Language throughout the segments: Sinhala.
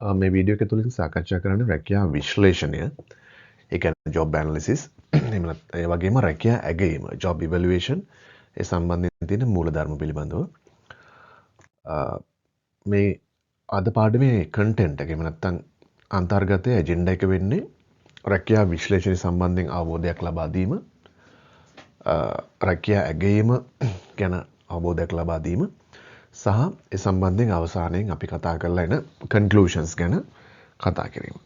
මේ වීඩියෝ එක තුළින් සාකච්ඡා කරන්නේ රැකියා විශ්ලේෂණය, ඒ කියන්නේ ජොබ් ඇනලිසිස්, එහෙම නැත්නම් ඒ වගේම රැකියා ඇගයීම, ජොබ් ඉවැලුවේෂන්, ඒ සම්බන්ධයෙන් තියෙන මූලධර්ම පිළිබඳව. මේ අද පාඩමේ කන්ටෙන්ට් එක, එහෙම නැත්නම් අන්තර්ගතයේ ඇජෙන්ඩා එක වෙන්නේ රැකියා විශ්ලේෂණය සම්බන්ධයෙන් අවබෝධයක් ලබා දීම, රැකියා ඇගයීම ගැන අවබෝධයක් ලබා දීම සහ ඒ සම්බන්ධයෙන් අවසානයෙන් අපි කතා කරලා එන කන්ක්ලූෂන්ස් ගැන කතා කිරීම.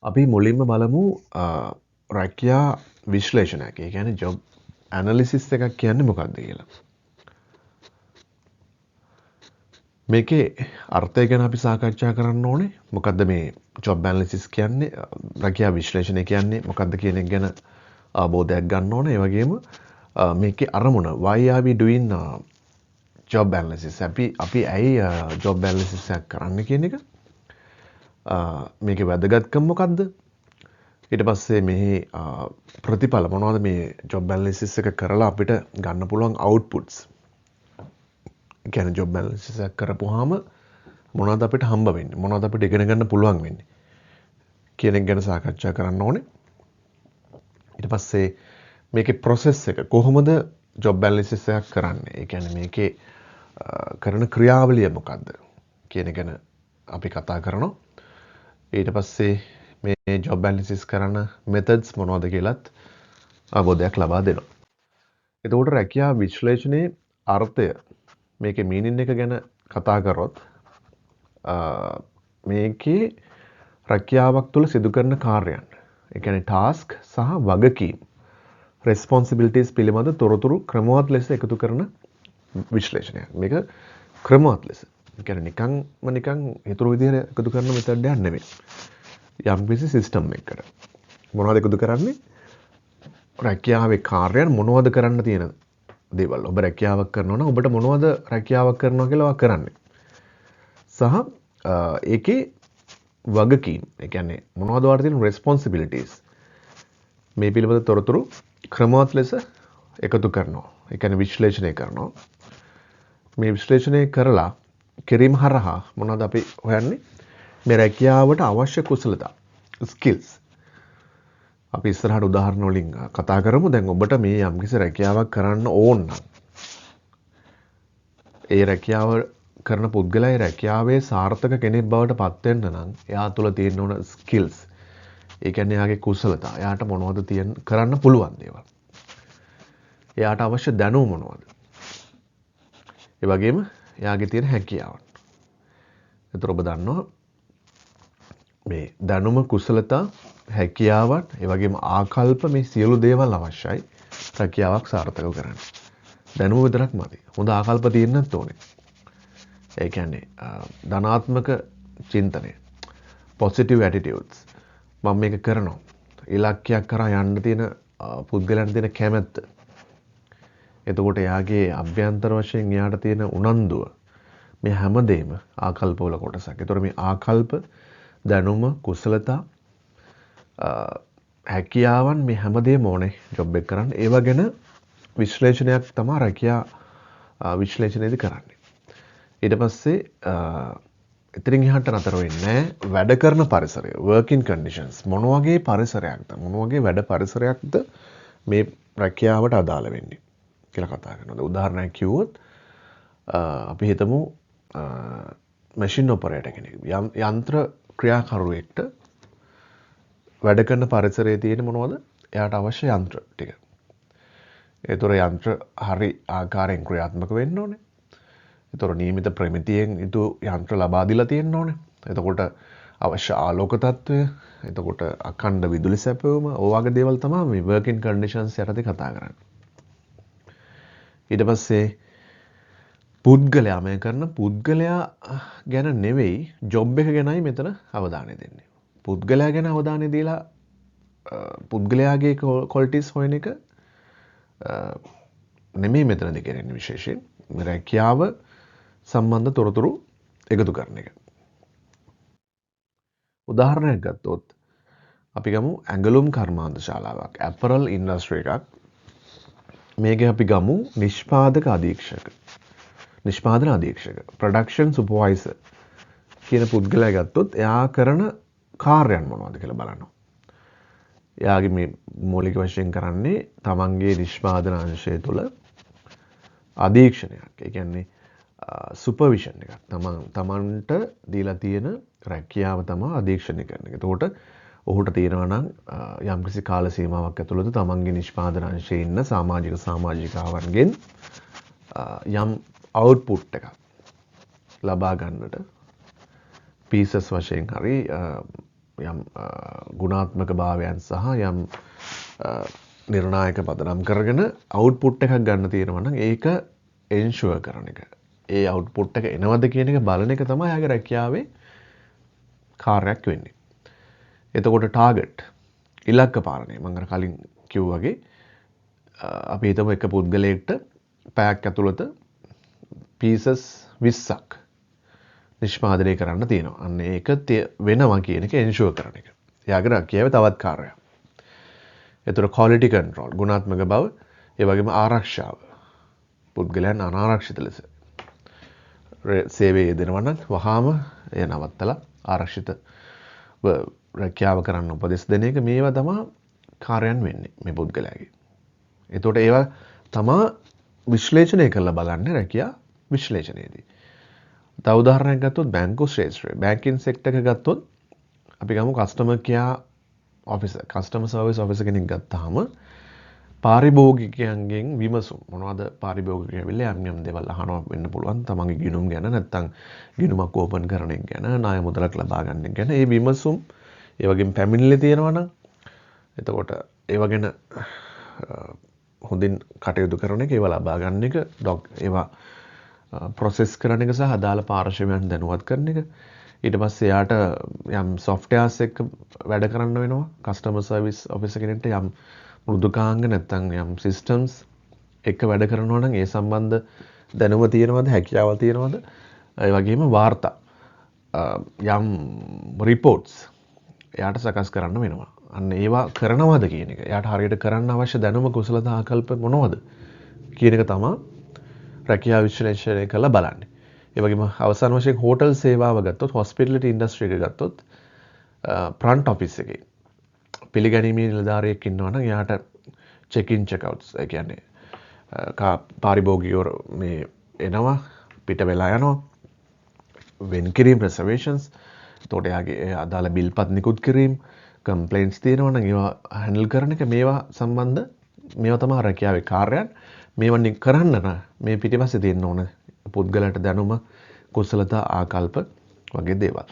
අපි මුලින්ම බලමු රැකියා විශ්ලේෂණයක්. ඒ කියන්නේ ජොබ් ඇනලිසිස් එකක් කියන්නේ මොකක්ද කියලා. මේකේ අර්ථය ගැන අපි සාකච්ඡා කරන්න ඕනේ. මොකද්ද මේ ජොබ් ඇනලිසිස් කියන්නේ, රැකියා විශ්ලේෂණය කියන්නේ මොකද්ද කියන එක ගැන අවබෝධයක් ගන්න ඕනේ. ඒ වගේම මේකේ අරමුණ, why are we doing job analysis, අපි ඇයි ජොබ් ඇනලිසිස් එකක් කරන්න කියන එක, මේකේ වැදගත්කම මොකද්ද, ඊට පස්සේ මෙහි ප්‍රතිඵල මොනවද, මේ ජොබ් ඇනලිසිස් එක කරලා අපිට ගන්න පුළුවන් අවුට්පුට්ස්, ඒ කියන්නේ ජොබ් ඇනලිසිස් එකක් කරපුවාම මොනවද අපිට හම්බ වෙන්නේ, මොනවද අපිට ඉගෙන ගන්න පුළුවන් වෙන්නේ කියන එක ගැන සාකච්ඡා කරන්න ඕනේ. ඊට පස්සේ මේකේ ප්‍රොසෙස් එක කොහොමද ජොබ් ඇනලිසිස් එකක් කරන්නේ, ඒ කියන්නේ මේකේ කරන ක්‍රියාවලිය මොකද්ද කියන එක ගැන අපි කතා කරනවා. ඊට පස්සේ මේ ජොබ් ඇනලිසිස් කරන මෙතඩ්ස් මොනවද කියලත් අවබෝධයක් ලබා දෙනවා. එතකොට රැකියා විශ්ලේෂණයේ අර්ථය, මේකේ මීනින් එක ගැන කතා කරොත්, මේකේ රැකියාවක් තුළ සිදු කරන කාර්යයන්, ඒ කියන්නේ ටාස්ක් සහ වගකීම්, රෙස්පොන්සිබිලිටීස් පිළිබඳ තොරතුරු ක්‍රමවත් ලෙස එකතු කරන විශ්ලේෂණයක්. මේක ක්‍රමවත් ලෙස. ඒ කියන්නේ නිකන්ම නිකන් හිතුරු විදිහට එකතු කරන මෙතඩ් එකක් නෙමෙයි. යම්කිසි සිස්ටම් එකකට. මොනවද එකතු කරන්නේ? රැකියාවේ කාර්යයන් මොනවද කරන්න තියෙන දේවල්. ඔබ රැකියාවක් කරනවා නම් ඔබට මොනවද රැකියාවක් කරනවා කියලා ඔයා කරන්නේ. සහ ඒකේ වගකීම්, ඒ කියන්නේ මොනවද ඔයාලට තියෙන රෙස්පොන්සිබිලිටීස්, මේ පිළිබඳ තොරතුරු ක්‍රමවත් ලෙස එකතු කරනවා. ඒ කියන්නේ විශ්ලේෂණය කරනවා. මේ විශ්ලේෂණය කරලා කිරීම හරහා මොනවද අපි හොයන්නේ? මේ රැකියාවට අවශ්‍ය කුසලතා, ස්කිල්ස්. අපි ඉස්සරහට උදාහරණ වලින් කතා කරමු. දැන් ඔබට මේ යම්කිසි රැකියාවක් කරන්න ඕන නම් ඒ රැකියාව කරන පුද්ගලයා ඒ රැකියාවේ සාර්ථක කෙනෙක් බවට පත් වෙන්න නම් එයා තුළ තියෙන්න ඕන ස්කිල්ස්, ඒ කියන්නේ එයාගේ කුසලතා, එයාට මොනවද තියෙන කරන්න පුළුවන් දේවල්, එයාට අවශ්‍ය දැනුම මොනවද, ඒ වගේම එයාගේ තියෙන හැකියාවන්. එතකොට ඔබ දන්නවා මේ දැනුම, කුසලතා, හැකියාවන්, ඒ වගේම ආකල්ප, මේ සියලු දේවල් අවශ්‍යයි රැකියාවක් සාර්ථකව කරන්න. දැනුම විතරක් මදි. හොඳ ආකල්ප තියෙන්නත් ඕනේ. ඒ කියන්නේ ධනාත්මක චින්තනය, පොසිටිව් ඇටිටියුඩ්ස්, මම මේක කරනවා, ඉලක්කයක් කරා යන්න තියෙන පුද්ගලයන්ට තියෙන කැමැත්ත, එතකොට එයාගේ අභ්‍යන්තර වශයෙන් එයාට තියෙන උනන්දුව, මේ හැමදේම ආකල්පවල කොටසක්. එතකොට මේ ආකල්ප, දැනුම, කුසලතා, හැකියාවන් මේ හැමදේම ඕනේ ජොබ් එක කරන්න. ඒවා ගැන විශ්ලේෂණයක් තමයි රැකියා විශ්ලේෂණයේදී කරන්නේ. ඊට පස්සේ එතනින් එහාට නතර වෙන්නේ නෑ. වැඩ කරන පරිසරය, වර්කින් කන්ඩිෂන්ස්, මොන වගේ පරිසරයක්ද, මොන වගේ වැඩ පරිසරයක්ද මේ රැකියාවට අදාළ වෙන්නේ කියලා කතා කරනවා. දැන් උදාහරණයක් කිව්වොත්, අපි හිතමු මැෂින් ඔපරේටර් කෙනෙක්, යන්ත්‍ර ක්‍රියාකරුවෙක්ට වැඩ කරන පරිසරයේ තියෙන මොනවද? එයාට අවශ්‍ය යන්ත්‍ර ටික. ඒතොර යන්ත්‍ර හරි ආකාරයෙන් ක්‍රියාත්මක වෙන්න ඕනේ. ඒතොර නියමිත ප්‍රමිතියෙන් යුතු යන්ත්‍ර ලබා දීලා තියෙන්න ඕනේ. එතකොට අවශ්‍ය ආලෝක තත්ත්වය, එතකොට අඛණ්ඩ විදුලි සැපයුම, ඔය වගේ දේවල් තමයි මේ වර්කින් කන්ඩිෂන්ස් යටතේ කතා කරන්නේ. ඊට පස්සේ පුද්ගලයා, මේ කරන පුද්ගලයා ගැන නෙවෙයි, ජොබ් එක ගැනයි මෙතන අවධානය දෙන්නේ. පුද්ගලයා ගැන අවධානය දීලා පුද්ගලයාගේ ක්වොලිටිස් හොයන එක නෙමෙයි මෙතනදී කරන්නේ. විශේෂයෙන් රැකියාව සම්බන්ධ තොරතුරු එකතු කරන එක. උදාහරණයක් ගත්තොත් අපි ගමු ඇඟලුම් කර්මාන්ත ශාලාවක්, ඇපරල් ඉන්ඩස්ට්‍රි එකක්. මේක අපි ගමු නිෂ්පාදක අධීක්ෂක, නිෂ්පාදන අධීක්ෂක, ප්‍රොඩක්ෂන් සුපර්වයිසර් කියන පුද්ගලයා ගත්තොත් එයා කරන කාර්යයන් මොනවද කියලා බලනවා. එයාගේ මේ මූලික වශයෙන් කරන්නේ තමන්ගේ නිෂ්පාදන අංශය තුළ අධීක්ෂණයක්. ඒ කියන්නේ සුපර්විෂන් එකක්. තමන්ට දීලා තියෙන රැකියාව තමා අධීක්ෂණය කරන එක. එතකොට ඔහුට තියෙනවා නම් යම්කිසි කාල සීමාවක් ඇතුළත තමන්ගේ නිෂ්පාදන අංශයේ ඉන්න සමාජික සමාජිකාවන්ගෙන් යම් අවුට්පුට් එකක් ලබා ගන්නට පීසස් වශයෙන් හරි යම් ගුණාත්මක භාවයන් සහ යම් නිර්ණායක පදනම් කරගෙන අවුට්පුට් එකක් ගන්න තියෙනවා නම් ඒක එන්ෂුවර් කරන එක. ඒ අවුට්පුට් එක එනවද කියන එක බලන එක තමයි එයාගේ රැකියාවේ කාර්යයක් වෙන්නේ. එතකොට ටාගට් ඉලක්ක පාලනය මම අර කලින් කිව්වා වගේ අපි හිතමු එක පුද්ගලයෙක්ට පැයක් ඇතුළත පීසස් 20ක් නිෂ්පාදනය කරන්න තියෙනවා. අන්න ඒක වෙනවා කියන එක එන්ෂුවර් කරන එක. එයාගේ රැකියාවේ තවත් කාර්යයක්. එතකොට ක්වොලිටි කන්ට්‍රෝල් ගුණාත්මක බව, ඒ වගේම ආරක්ෂාව. පුද්ගලයන් අනාරක්ෂිත ලෙස සේවයේ යෙදෙනවා නම් වහාම එය නවත්තලා ආරක්ෂිතව රැකියාව කරන්න උපදෙස් දෙන එක මේවා තමා කාර්යයන් වෙන්නේ මේ පුද්ගලයාගේ. එතකොට ඒවා තමා විශ්ලේෂණය කරලා බලන්නේ රැකියා විශ්ලේෂණයේදී. තව උදාහරණයක් ගත්තොත් බැංකු ක්ෂේත්‍රය, බැංකින් සෙක්ටර් එක ගත්තොත් අපි ගමු customer care officer, customer service officer කෙනෙක් ගත්තාම පාරිභෝගිකයන්ගෙන් විමසුම් මොනවද පාරිභෝගිකයෝ ඇවිල්ලා යම් යම් දේවල් අහනවා වෙන්න පුළුවන් තමන්ගේ ගිණුම් ගැන නැත්නම් ගිණුමක් ඕපන් කරන එක ගැන ණය මුදලක් ලබා ගන්න එක ගැන ඒ විමසුම් ඒ වගේම පැමිණිලි තියෙනවා නම් එතකොට ඒව ගැන හොඳින් කටයුතු කරන එක ඒවා ලබා ගන්න එක ඩොක් ඒවා ප්‍රොසෙස් කරන එක සහ අදාළ පාර්ශවයන් දැනුවත් කරන එක ඊට පස්සේ එයාට යම් සොෆ්ට්වෙයාර්ස් එක්ක වැඩ කරන්න වෙනවා කස්ටමර් සර්විස් ඔෆිසර් කෙනෙක්ට යම් මෘදුකාංග නැත්නම් යම් සිස්ටම්ස් එක්ක වැඩ කරනවා නම් ඒ සම්බන්ධ දැනුම තියෙනවද හැකියාව තියෙනවද ඒ වගේම වාර්තා යම් රිපෝට්ස් එයාට සකස් කරන්න වෙනවා. අන්න ඒවා කරනවද කියන එක. එයාට හරියට කරන්න අවශ්‍ය දැනුම කුසලතා ආකල්ප මොනවද කියන එක තමා රැකියා විශ්ලේෂණය කරලා බලන්නේ. ඒ වගේම අවසාන වශයෙන් හෝටල් සේවාව ගත්තොත් හොස්පිටැලිටි ඉන්ඩස්ට්‍රි එක ගත්තොත් ෆ්‍රන්ට් ඔෆිස් එකේ පිළිගැනීමේ නිලධාරියෙක් ඉන්නවා නම් එයාට චෙක් ඉන් චෙක් අවුට්ස් ඒ කියන්නේ පාරිභෝගිකයෝ මේ එනවා පිට වෙලා යනවා වෙන් කිරීම රිසර්වේෂන්ස් එතකොට එයාගේ ඒ අදාළ බිල්පත් නිකුත් කිරීම කම්ප්ලේන්ට්ස් තියෙනවා නම් ඒවා හැන්ඩල් කරන එක මේවා සම්බන්ධ මේවා තමයි රැකියාවේ කාර්යයන් මේවා කරන්න නම් මේ පිටිපස්සේ තියෙන්න ඕන පුද්ගලයාට දැනුම කුසලතා ආකල්ප වගේ දේවල්.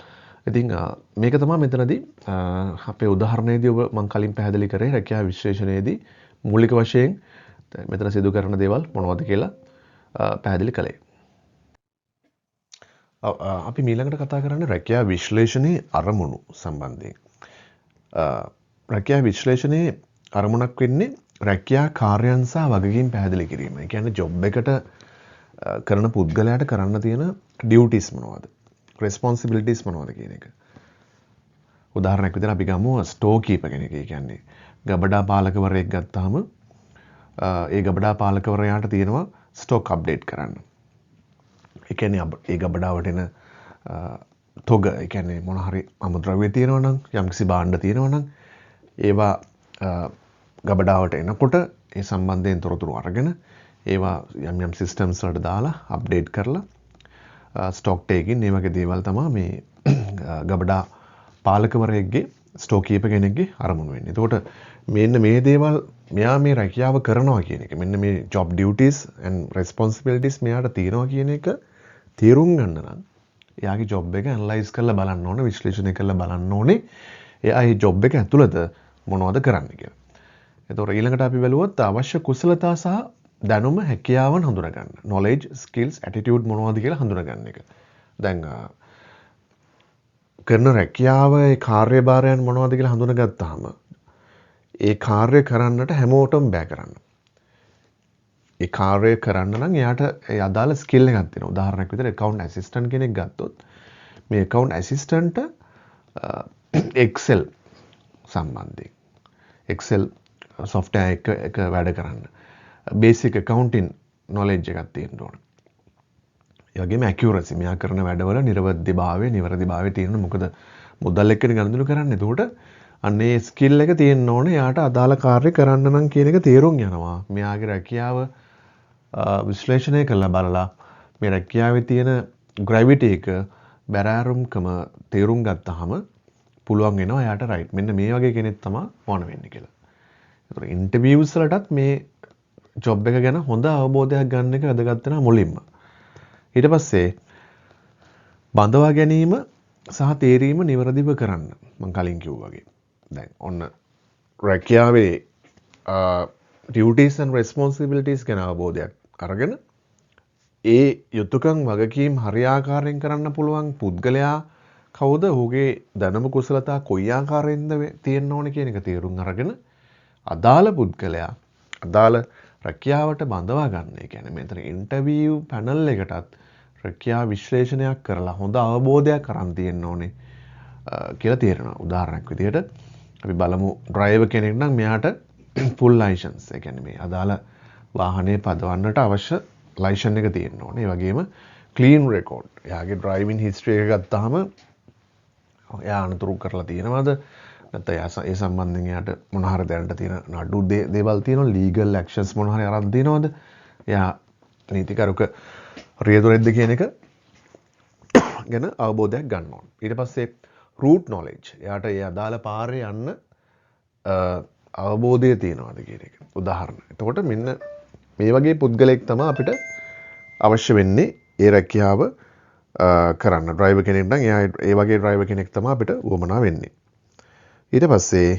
ඉතින් මේක තමයි මෙතනදී අපේ උදාහරණයේදී ඔබ මං කලින් පැහැදිලි කරේ රැකියා විශ්ලේෂණයේදී මූලික වශයෙන් මෙතන සිදු කරන දේවල් මොනවද කියලා පැහැදිලි කළේ. අපි මීළඟට කතා කරන්නේ රැකියා විශ්ලේෂණයේ අරමුණු සම්බන්ධයෙන්. රැකියා විශ්ලේෂණයේ අරමුණක් වෙන්නේ රැකියා කාර්යයන් සහ වගකීම් පැහැදිලි කිරීම. ඒ කියන්නේ ජොබ් එකට කරන පුද්ගලයාට කරන්න තියෙන ඩියුටිස් මොනවද? රෙස්පොන්සිබිලිටිස් මොනවද කියන එක. උදාහරණයක් විදිහට අපි ගමු ස්ටෝර් කීපර් කෙනෙක්. ඒ කියන්නේ ගබඩා පාලකවරයෙක් ගත්තාම ඒ ගබඩා පාලකවරයාට තියෙනවා ස්ටොක් අප්ඩේට් කරන්න. ඒ කියන්නේ ඒ ගබඩාවට එන තොග, ඒ කියන්නේ මොන හරි අමුද්‍රව්‍ය තියෙනවා නම් යම්කිසි භාණ්ඩ තියෙනවා නම් ඒවා ගබඩාවට එනකොට ඒ සම්බන්ධයෙන් තොරතුරු අරගෙන ඒවා යම් යම් සිස්ටම්ස් වලට දාලා අප්ඩේට් කරලා ස්ටොක් ටේකින් මේ වගේ දේවල් තමයි මේ ගබඩා පාලකවරයෙක්ගේ ස්ටෝර් කීපර් කෙනෙක්ගේ අරමුණු වෙන්නේ. එතකොට මෙන්න මේ දේවල් මෙයා මේ රැකියාව කරනවා කියන එක මෙන්න මේ ජොබ් ඩියුටිස් ඇන්ඩ් රෙස්පොන්සිබිලිටිස් මෙයාට තියෙනවා කියන එක තේරුම් ගන්න නම් එයාගේ ජොබ් එක ඇනලයිස් කරලා බලන්න ඕනේ, විශ්ලේෂණය කරලා බලන්න ඕනේ එයා මේ ජොබ් එක ඇතුළත මොනවද කරන්නේ කියලා. එතකොට ඊළඟට අපි බැලුවොත් අවශ්‍ය කුසලතා සහ දැනුම හැකියාවන් හඳුනා ගන්න. knowledge, skills, attitude මොනවද කියලා හඳුනා ගන්න එක. දැන් කරන රැකියාව ඒ කාර්යභාරයන් මොනවද කියලා හඳුනාගත්තාම ඒ කාර්ය කරන්නට හැමෝටම බෑ කරන්න. ඒ කාර්යය කරන්න නම් එයාට ඒ අදාළ ස්කිල් එකක් තියෙනවා. උදාහරණයක් විදිහට ඇකවුන්ට් ඇසිස්ටන්ට් කෙනෙක් ගත්තොත් මේ ඇකවුන්ට් ඇසිස්ටන්ට් එක්සෙල් සම්බන්ධයෙන් එක්සෙල් සොෆ්ට්වෙයාර් එක එක වැඩ කරන්න බේසික් ඇකවුන්ටින් නොලෙජ් එකක් තියෙන්න ඕන. ඒ වගේම ඇකියුරසි, මෙයා කරන වැඩවල නිර්වද්‍යභාවය, නිවැරදිභාවය තියෙන්න. මොකද මුදල් එක්කනේ ගනුදෙනු කරන්නේ. එතකොට අන්න ඒ ස්කිල් එක තියෙන්න ඕනේ එයාට අදාළ කාර්ය කරන්න නම් කියන එක තේරුම් යනවා. මෙයාගේ රැකියාව විශ්ලේෂණය කරලා බලලා මේ රැකියාවේ තියෙන ග්‍රැවිටි එක, බැරෑරුම්කම තේරුම් ගත්තාම පුළුවන් වෙනවා එයාට රයිට් මෙන්න මේ වගේ කෙනෙක් තමයි ඕන වෙන්නේ කියලා. ඒතර ඉන්ටර්විව්ස් වලටත් මේ ජොබ් එක ගැන හොඳ අවබෝධයක් ගන්න එක වැදගත් වෙනවා මුලින්ම. ඊට පස්සේ බඳවා ගැනීම සහ තේරීම නිවැරදිව කරන්න මං කලින් කිව්වා වගේ. දැන් ඔන්න රැකියාවේ ඩියුටිස් ඇන්ඩ් රෙස්පොන්සිබිලිටීස් ගැන අවබෝධයක් අරගෙන ඒ යුතුකම් වගකීම් හරියාකාරයෙන් කරන්න පුළුවන් පුද්ගලයා කවුද, ඔහුගේ දැනුම කුසලතා කොයි ආකාරයෙන්ද තියෙන්න ඕනේ කියන එක තේරුම් අරගෙන අදාළ පුද්ගලයා අදාළ රැකියාවට බඳවා ගන්න. ඒ කියන්නේ මෙතන ඉන්ටර්විව් පැනල් එකටත් රැකියා විශ්ලේෂණයක් කරලා හොඳ අවබෝධයක් අරන් තියෙන්න ඕනේ කියලා තේරෙනවා. උදාහරණයක් විදිහට අපි බලමු ඩ්‍රයිවර් කෙනෙක් නම් මෙයාට ෆුල් ලයිසන්ස්, ඒ කියන්නේ මේ අදාළ වාහනේ පදවන්නට අවශ්‍ය ලයිසන් එක තියෙන්න ඕනේ. ඒ වගේම ක්ලීන් රෙකෝඩ්, එයාගේ ඩ්‍රයිවිං හිස්ටරි එක ගත්තාම එයා අනතුරු කරලා තියෙනවද නැත්නම් එයා ඒ සම්බන්ධයෙන් එයාට මොන හරි දැනට තියෙන නඩු දේවල් තියෙනවද, ලීගල් ඇක්ෂන්ස් මොන හරි අරන් තියෙනවද, එයා නීතිකරුක රියදුරෙක්ද කියන එක ගැන අවබෝධයක් ගන්න ඕනේ. ඊට පස්සේ රූට් නොලෙජ්, එයාට ඒ අදාළ පාරේ යන්න අවබෝධය තියෙනවද කියන එක උදාහරණ. එතකොට මෙන්න මේ වගේ පුද්ගලයෙක් තමයි අපිට අවශ්‍ය වෙන්නේ ඒ රැකියාව කරන්න. ඩ්‍රයිවර් කෙනෙක් නම් එයා ඒ වගේ ඩ්‍රයිවර් කෙනෙක් තමයි අපිට උවමනා වෙන්නේ. ඊට පස්සේ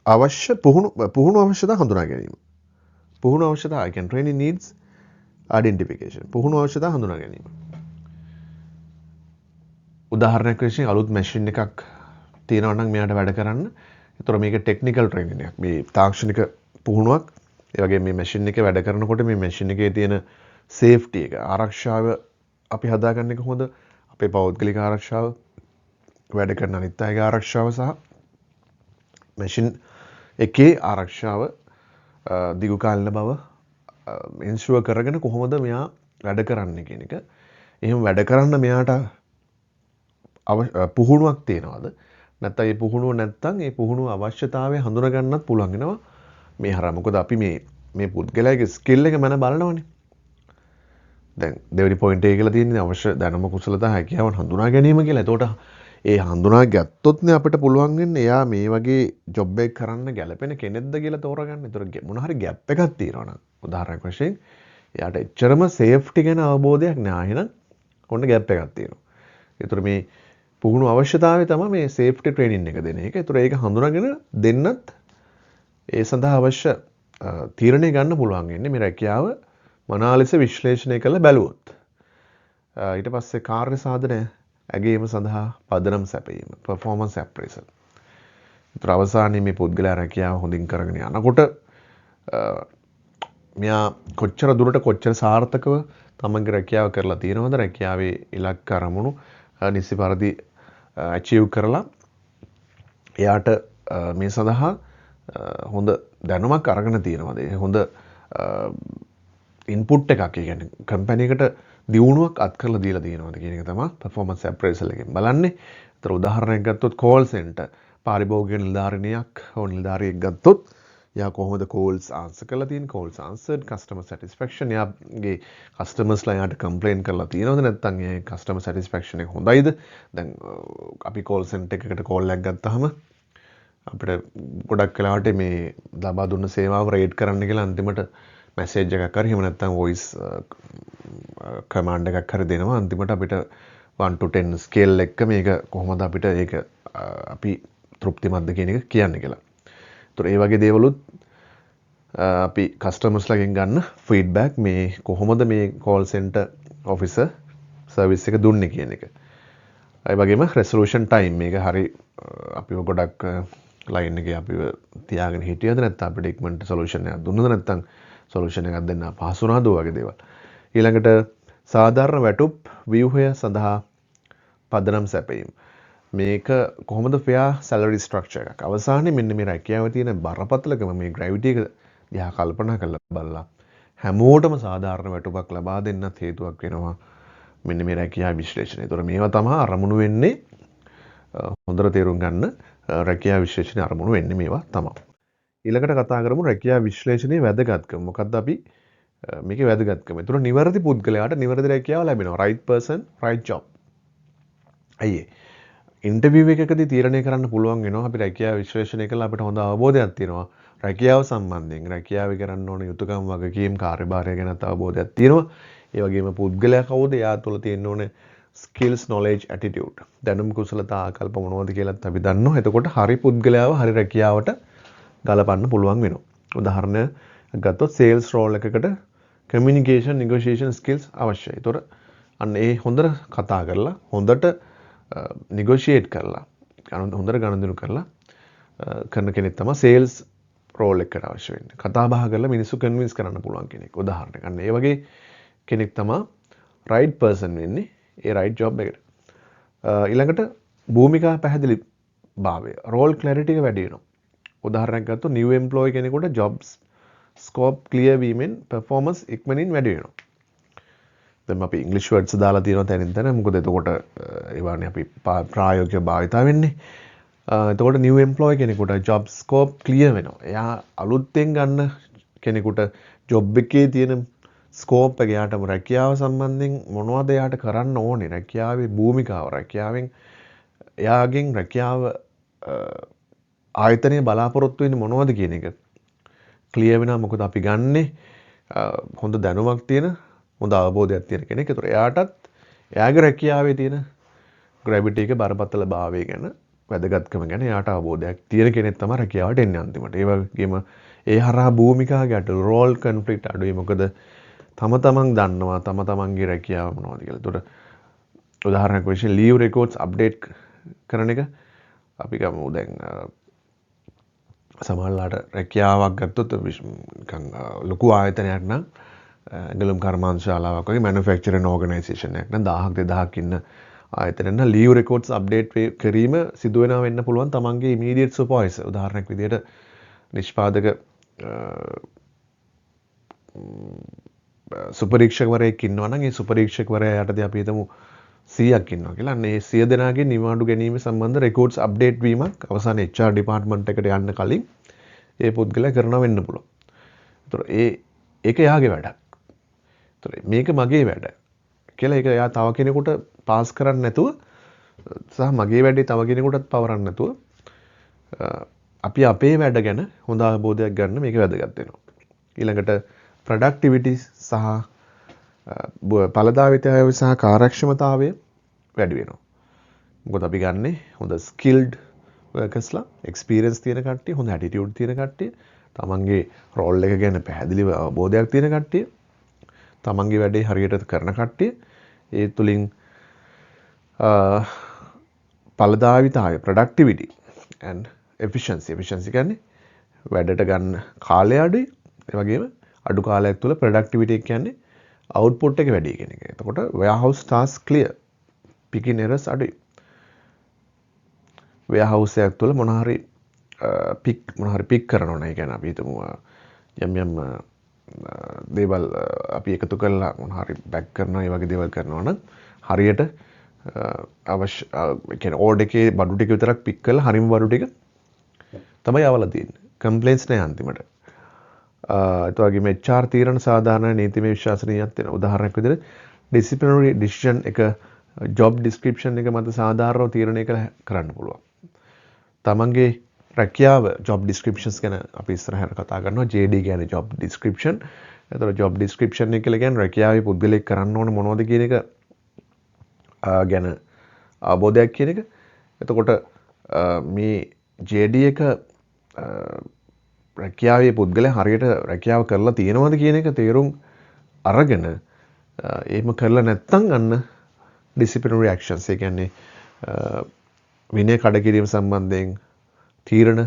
අවශ්‍ය පුහුණු අවශ්‍යතා හඳුනා ගැනීම. පුහුණු අවශ්‍යතා, ඒ කියන්නේ ට්‍රේනින් නීඩ්ස් අයිඩෙන්ටිෆිකේෂන්. පුහුණු අවශ්‍යතා හඳුනා ගැනීම. උදාහරණයක් වශයෙන් අලුත් මැෂින් එකක් තියෙනවා නම් මෙයාට වැඩ කරන්න. ඒතර මේක ටෙක්නිකල් ට්‍රේනින් එකක්. මේ තාක්ෂණික පුහුණුවක්. ඒ වගේම මේ මැෂින් එක වැඩ කරනකොට මේ මැෂින් එකේ තියෙන සේෆ්ටි එක, ආරක්ෂාව අපි හදාගන්නේ කොහොමද? අපේ පෞද්ගලික ආරක්ෂාව, වැඩ කරන අනිත් අයගේ ආරක්ෂාව සහ මැෂින් එකේ ආරක්ෂාව, දිගු කාලින බව ඉන්ෂුවර් කරගෙන කොහොමද මෙයා වැඩ කරන්නේ කියන එක. එහෙම වැඩ කරන්න මෙයාට පුහුණුවක් තියෙනවද? නැත්නම් ඒ පුහුණුව නැත්නම් ඒ පුහුණුව අවශ්‍යතාවය හඳුනා ගන්නත් පුළුවන් වෙනවා මේ හරහා. මොකද අපි මේ පුද්ගලයාගේ ස්කිල් එක මැන බලනවනේ. දැන් දෙවෙනි පොයින්ට් එක කියලා තියෙන්නේ අවශ්‍ය දැනුම කුසලතා හැකියාවන් හඳුනා ගැනීම කියලා. එතකොට ඒ හඳුනා ගත්තොත්නේ අපිට පුළුවන් වෙන්නේ එයා මේ වගේ ජොබ් එකක් කරන්න ගැලපෙන කෙනෙක්ද කියලා තෝරගන්න. එතකොට මොන හරි ගැප් එකක් තියෙනවා නම් උදාහරණයක් වශයෙන් එයාට එච්චරම සේෆ්ටි ගැන අවබෝධයක් නෑ. එහෙනම් ඔන්න ගැප් එකක් තියෙනවා. එතකොට මේ පුහුණු අවශ්‍යතාවය තමයි මේ සේෆ්ටි ට්‍රේනින් එක දෙන එක. එතකොට ඒක හඳුනාගෙන දෙන්නත් ඒ සඳහා අවශ්‍ය තීරණය ගන්න පුළුවන් වෙන්නේ මේ රැකියාව මනා ලෙස විශ්ලේෂණය කරලා බැලුවොත්. ඊට පස්සේ කාර්ය සාධනය ඇගයීම සඳහා පදනම් සැපයීම, පර්ෆෝමන්ස් ඇප්‍රේසල්. ඒතර අවසානයේ මේ පුද්ගලයා රැකියාව හොඳින් කරගෙන යනකොට මෙයා කොච්චර දුරට කොච්චර සාර්ථකව තමන්ගේ රැකියාව කරලා තියෙනවද, රැකියාවේ ඉලක්ක අරමුණු නිසි පරිදි ඇචීව් කරලා එයාට මේ සඳහා හොඳ දැනුමක් අරගෙන තියෙනවද, ඒ හොඳ ඉන්පුට් එකක්, ඒ කියන්නේ කම්පැනි එකට දියුණුවක් අත් කරලා දීලා තියෙනවද කියන එක තමයි පර්ෆෝමන්ස් ඇප්‍රේසල් එකෙන් බලන්නේ. ඒතර උදාහරණයක් ගත්තොත් කෝල් සෙන්ටර් පාරිභෝගික නිලධාරිනියක් හෝ නිලධාරියෙක් ගත්තොත් එයා කොහොමද කෝල්ස් ආන්සර් කරලා තියෙන්නේ, කෝල්ස් ආන්සර්ඩ්, කස්ටමර් සැටිස්ෆැක්ෂන්, එයාගේ කස්ටමර්ස්ලා එයාට කම්ප්ලේන් කරලා තියෙනවද නැත්නම් ඒ කස්ටමර් සැටිස්ෆැක්ෂන් එක හොඳයිද? දැන් අපි කෝල් සෙන්ටර් එකකට කෝල් එකක් ගත්තාම අපිට ගොඩක් වෙලාවට මේ ලබා දුන්න සේවාව රේට් කරන්න කියලා අන්තිමට මැසේජ් එකක් හරි එහෙම නැත්නම් වොයිස් කමාන්ඩ් එකක් හරි දෙනවා. අන්තිමට අපිට 1 to 10 scale එක මේක කොහොමද අපිට ඒක අපි තෘප්තිමත්ද කියන එක කියන්න කියලා. ඒතර ඒ වගේ දේවලුත් අපි කස්ටමර්ස්ලාගෙන් ගන්න ෆීඩ්බැක් මේ කොහොමද මේ කෝල් සෙන්ටර් ඔෆිසර් සර්විස් එක දුන්නේ කියන එක. ඒ වගේම රෙසොලූෂන් ටයිම් මේක හරි අපිව ගොඩක් ලයින් එකේ අපිව තියාගෙන හිටියද නැත්නම් අපිට ඉක්මනට සොලියුෂන් එකක් දුන්නද නැත්නම් සොලියුෂන් එකක් දෙන්න අපහසු වුණාද වගේ දේවල්. ඊළඟට සාධාරණ වැටුප් ව්‍යුහය සඳහා පදනම් සැපයීම. මේක කොහොමද ෆෙයා සැලරි ස්ට්‍රක්චර් එකක්. අවසානයේ මෙන්න මේ රැකියාවේ තියෙන බරපතලකම මේ ග්‍රැවිටි එක දිහා කල්පනා කරලා බලලා හැමෝටම සාධාරණ වැටුපක් ලබා දෙන්නත් හේතුවක් වෙනවා මෙන්න මේ රැකියා විශ්ලේෂණය. ඒතොර මේවා තමයි අරමුණු වෙන්නේ. හොඳට තේරුම් ගන්න, රැකියා විශ්ලේෂණය අරමුණු වෙන්නේ මේවා තමයි. ඊළඟට කතා කරමු රැකියා විශ්ලේෂණයේ වැදගත්කම. මොකද්ද අපි මේකේ වැදගත්කම? ඒතොර නිවැරදි පුද්ගලයාට නිවැරදි රැකියාව ලැබෙනවා. Right person, right job. ඇයි ඒ? ඉන්ටර්විව් එකකදී තීරණය කරන්න පුළුවන් වෙනවා අපි රැකියාව විශ්ලේෂණය කළා අපිට හොඳ අවබෝධයක් තියෙනවා. රැකියාව සම්බන්ධයෙන් රැකියාවේ කරන්න ඕන යුතුකම්, වගකීම්, කාර්යභාරය ගැනත් අවබෝධයක් තියෙනවා. ඒ වගේම පුද්ගලයා කවුද, එයා තුළ තියෙන්න ඕනේ ස්කිල්ස්, නොලෙජ්, ඇටිටියුඩ්, දැනුම්, කුසලතා, ආකල්ප මොනවද කියලාත් අපි දන්නවා. එතකොට හරි පුද්ගලයාව හරි රැකියාවට ගලපන්න පුළුවන් වෙනවා. උදාහරණයක් ගත්තොත් සේල්ස් රෝල් එකකට කමියුනිකේෂන්, නෙගෝෂියේෂන් ස්කිල්ස් අවශ්‍යයි. ඒතකොට අන්න ඒ හොඳට කතා කරලා, හොඳට නෙගෝෂියේට් කරලා, හොඳට ගනුදෙනු කරලා කරන කෙනෙක් තමයි සේල්ස් රෝල් එකකට අවශ්‍ය වෙන්නේ. කතා බහ කරලා මිනිස්සු කන්වින්ස් කරන්න පුළුවන් කෙනෙක්. උදාහරණයක්. අන්න ඒ වගේ කෙනෙක් තමයි රයිට් පර්සන් වෙන්නේ ඒ රයිට් ජොබ් එකට. ඊළඟට භූමිකා පැහැදිලි භාවය, රෝල් ක්ලැරිටි එක වැඩි වෙනවා. උදාහරණයක් ගත්තොත් නිව් එම්ප්ලොයි කෙනෙකුට ජොබ්ස් ස්කෝප් ක්ලියර් වීමෙන් පර්ෆෝමන්ස් ඉක්මනින් වැඩි වෙනවා. දැන් අපි ඉංග්‍රීසි වර්ඩ්ස් දාලා තියෙනවා තැනින් තැන. මොකද එතකොට ඒවානේ අපි ප්‍රායෝගිකව භාවිතා වෙන්නේ. එතකොට නිව් එම්ප්ලොයි කෙනෙකුට ජොබ් ස්කෝප් ක්ලියර් වෙනවා. එයා අලුතෙන් ගන්න කෙනෙකුට ජොබ් එකේ තියෙන ස්කෝප් එක, එයාටම රැකියාව සම්බන්ධයෙන් මොනවද එයාට කරන්න ඕනේ, රැකියාවේ භූමිකාව, රැකියාවෙන් එයාගෙන් රැකියාව ආයතනය බලාපොරොත්තු වෙන්නේ මොනවද කියන එක ක්ලියර් වෙනවා. මොකද අපි ගන්නේ හොඳ දැනුමක් තියෙන, හොඳ අවබෝධයක් තියෙන කෙනෙක්. ඒතර එයාටත් එයාගේ රැකියාවේ තියෙන ග්‍රැවිටි එක, බරපතල භාවය ගැන, වැදගත්කම ගැන එයාට අවබෝධයක් තියෙන කෙනෙක් තමයි රැකියාවට එන්නේ අන්තිමට. ඒ වගේම ඒ හරහා භූමිකා ගැටලු, රෝල් කන්ෆ්ලික්ට් අඩුයි. මොකද තම තමන් දන්නවා තම තමන්ගේ රැකියාව මොනවද කියලා. ඒතකොට උදාහරණයක් වශයෙන් ලීව් රෙකෝඩ්ස් අප්ඩේට් කරන එක අපි ගමු. දැන් සමහරලාට රැකියාවක් ගත්තොත් නිකන් ලොකු ආයතනයක් නම්, ඇඟලුම් කර්මාන්ත ශාලාවක් වගේ මැනුෆැක්චරින් ඕගනයිසේෂන් එකක් නම්, 1000ක් 2000ක් ඉන්න ආයතනයක් නම් ලීව් රෙකෝඩ්ස් අප්ඩේට් කිරීම සිදු වෙනවා වෙන්න පුළුවන් තමන්ගේ ඉමීඩියට් සුපර්වයිසර්. උදාහරණයක් විදිහට නිෂ්පාදක සුපරීක්ෂකවරයෙක් ඉන්නවා නම් ඒ සුපරීක්ෂකවරයා යටතේ අපි හිතමු 100ක් ඉන්නවා කියලා. අන්න ඒ 100 දෙනාගේ නිවාඩු ගැනීම සම්බන්ධ රෙකෝඩ්ස් අප්ඩේට් වීමක් අවසාන HR department එකට යන්න කලින් ඒ පුද්ගලයා කරනවා වෙන්න පුළුවන්. ඒතර ඒක එයාගේ වැඩක්. ඒතර මේක මගේ වැඩ කියලා ඒක එයා තව කෙනෙකුට පාස් කරන්නේ නැතුව සහ මගේ වැඩේ තව කෙනෙකුටත් පවරන්නේ නැතුව අපි අපේ වැඩ ගැන හොඳ අවබෝධයක් ගන්න මේක වැදගත් වෙනවා. ඊළඟට ප්‍රොඩක්ටිවිටි සහ ඵලදායීතාවය සහ කාර්යක්ෂමතාවය වැඩි වෙනවා. මොකද අපි ගන්නේ හොඳ ස්කිල්ඩ් වර්කර්ස්ලා, එක්ස්පීරියන්ස් තියෙන කට්ටිය, හොඳ ඇටිටියුඩ් තියෙන කට්ටිය, තමන්ගේ රෝල් එක ගැන පැහැදිලිව අවබෝධයක් තියෙන කට්ටිය, තමන්ගේ වැඩේ හරියට කරන කට්ටිය. ඒ තුලින් ඵලදායීතාවය, ප්‍රොඩක්ටිවිටි and efficiency. Efficiency කියන්නේ වැඩට ගන්න කාලය අඩුයි. ඒ වගේම අඩු කාලයක් තුළ ප්‍රොඩක්ටිවිටි එක කියන්නේ අවුට්පුට් එක වැඩි කියන එක. එතකොට warehouse task clear, picking errors අඩුයි. වෙයාහවුස් එකක් තුළ මොන හරි පික් මොන හරි පික් කරනවා නම්, ඒ කියන්නේ අපි හිතමු යම් යම් දේවල් අපි එකතු කරලා මොන හරි බැක් කරනවා, ඒ වගේ දේවල් කරනවා නම් හරියට අවශ්‍ය, ඒ කියන්නේ ඕඩර් එකේ බඩු ටික විතරක් පික් කරලා හරිම බඩු ටික තමයි යවලා තියෙන්නේ. කම්ප්ලේන්ට්ස් නෑ අන්තිමට. ඒ වගේම HR තීරණ සාධාරණ, නීතිමය, විශ්වාසනීයත් වෙනවා. උදාහරණයක් විදිහට ඩිසිප්ලිනරි ඩිසිෂන් එක ජොබ් ඩිස්ක්‍රිප්ෂන් එක මත සාධාරණව තීරණය කරන්න පුළුවන්. තමන්ගේ රැකියාව ජොබ් ඩිස්ක්‍රිප්ෂන්ස් ගැන අපි ඉස්සරහට කතා කරනවා. JD කියන්නේ ජොබ් ඩිස්ක්‍රිප්ෂන්. එතකොට ජොබ් ඩිස්ක්‍රිප්ෂන් එක කියලා කියන්නේ රැකියාවේ පුද්ගලයෙක් කරන්න ඕන මොනවද කියන එක ගැන අවබෝධයක් කියන එක. එතකොට මේ JD එක රැකියාවේ පුද්ගලයා හරියට රැකියාව කරලා තියෙනවද කියන එක තේරුම් අරගෙන එහෙම කරලා නැත්නම් අන්න ඩිසිප්ලිනරි ඇක්ෂන්ස්, ඒ කියන්නේ විනය කඩකිරීම සම්බන්ධයෙන් තීරණ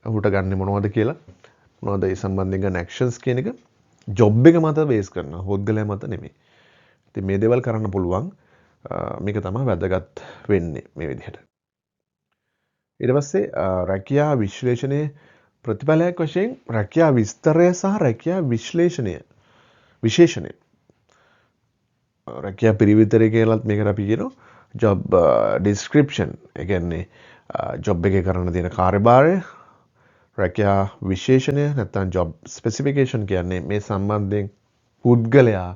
ඔහුට ගන්න මොනවද කියලා, මොනවද ඒ සම්බන්ධයෙන් ගන්න ඇක්ෂන්ස් කියන එක ජොබ් එක මත බේස් කරනවා, පුද්ගලයා මත නෙමෙයි. ඉතින් මේ දේවල් කරන්න පුළුවන්. මේක තමයි වැදගත් වෙන්නේ මේ විදිහට. ඊට පස්සේ රැකියා විශ්ලේෂණයේ ප්‍රතිඵලයක් වශයෙන් රැකියා විස්තරය සහ රැකියා විශ්ලේෂණය විශේෂණය, රැකියා පිරිවිතරය කියලත් මේකට අපි කියනවා, ජොබ් ඩිස්ක්‍රිප්ෂන්, ඒ කියන්නේ ජොබ් එකේ කරන්න තියෙන කාර්යභාරය, රැකියා විශේෂණය නැත්නම් ජොබ් ස්පෙසිෆිකේෂන් කියන්නේ මේ සම්බන්ධයෙන් පුද්ගලයා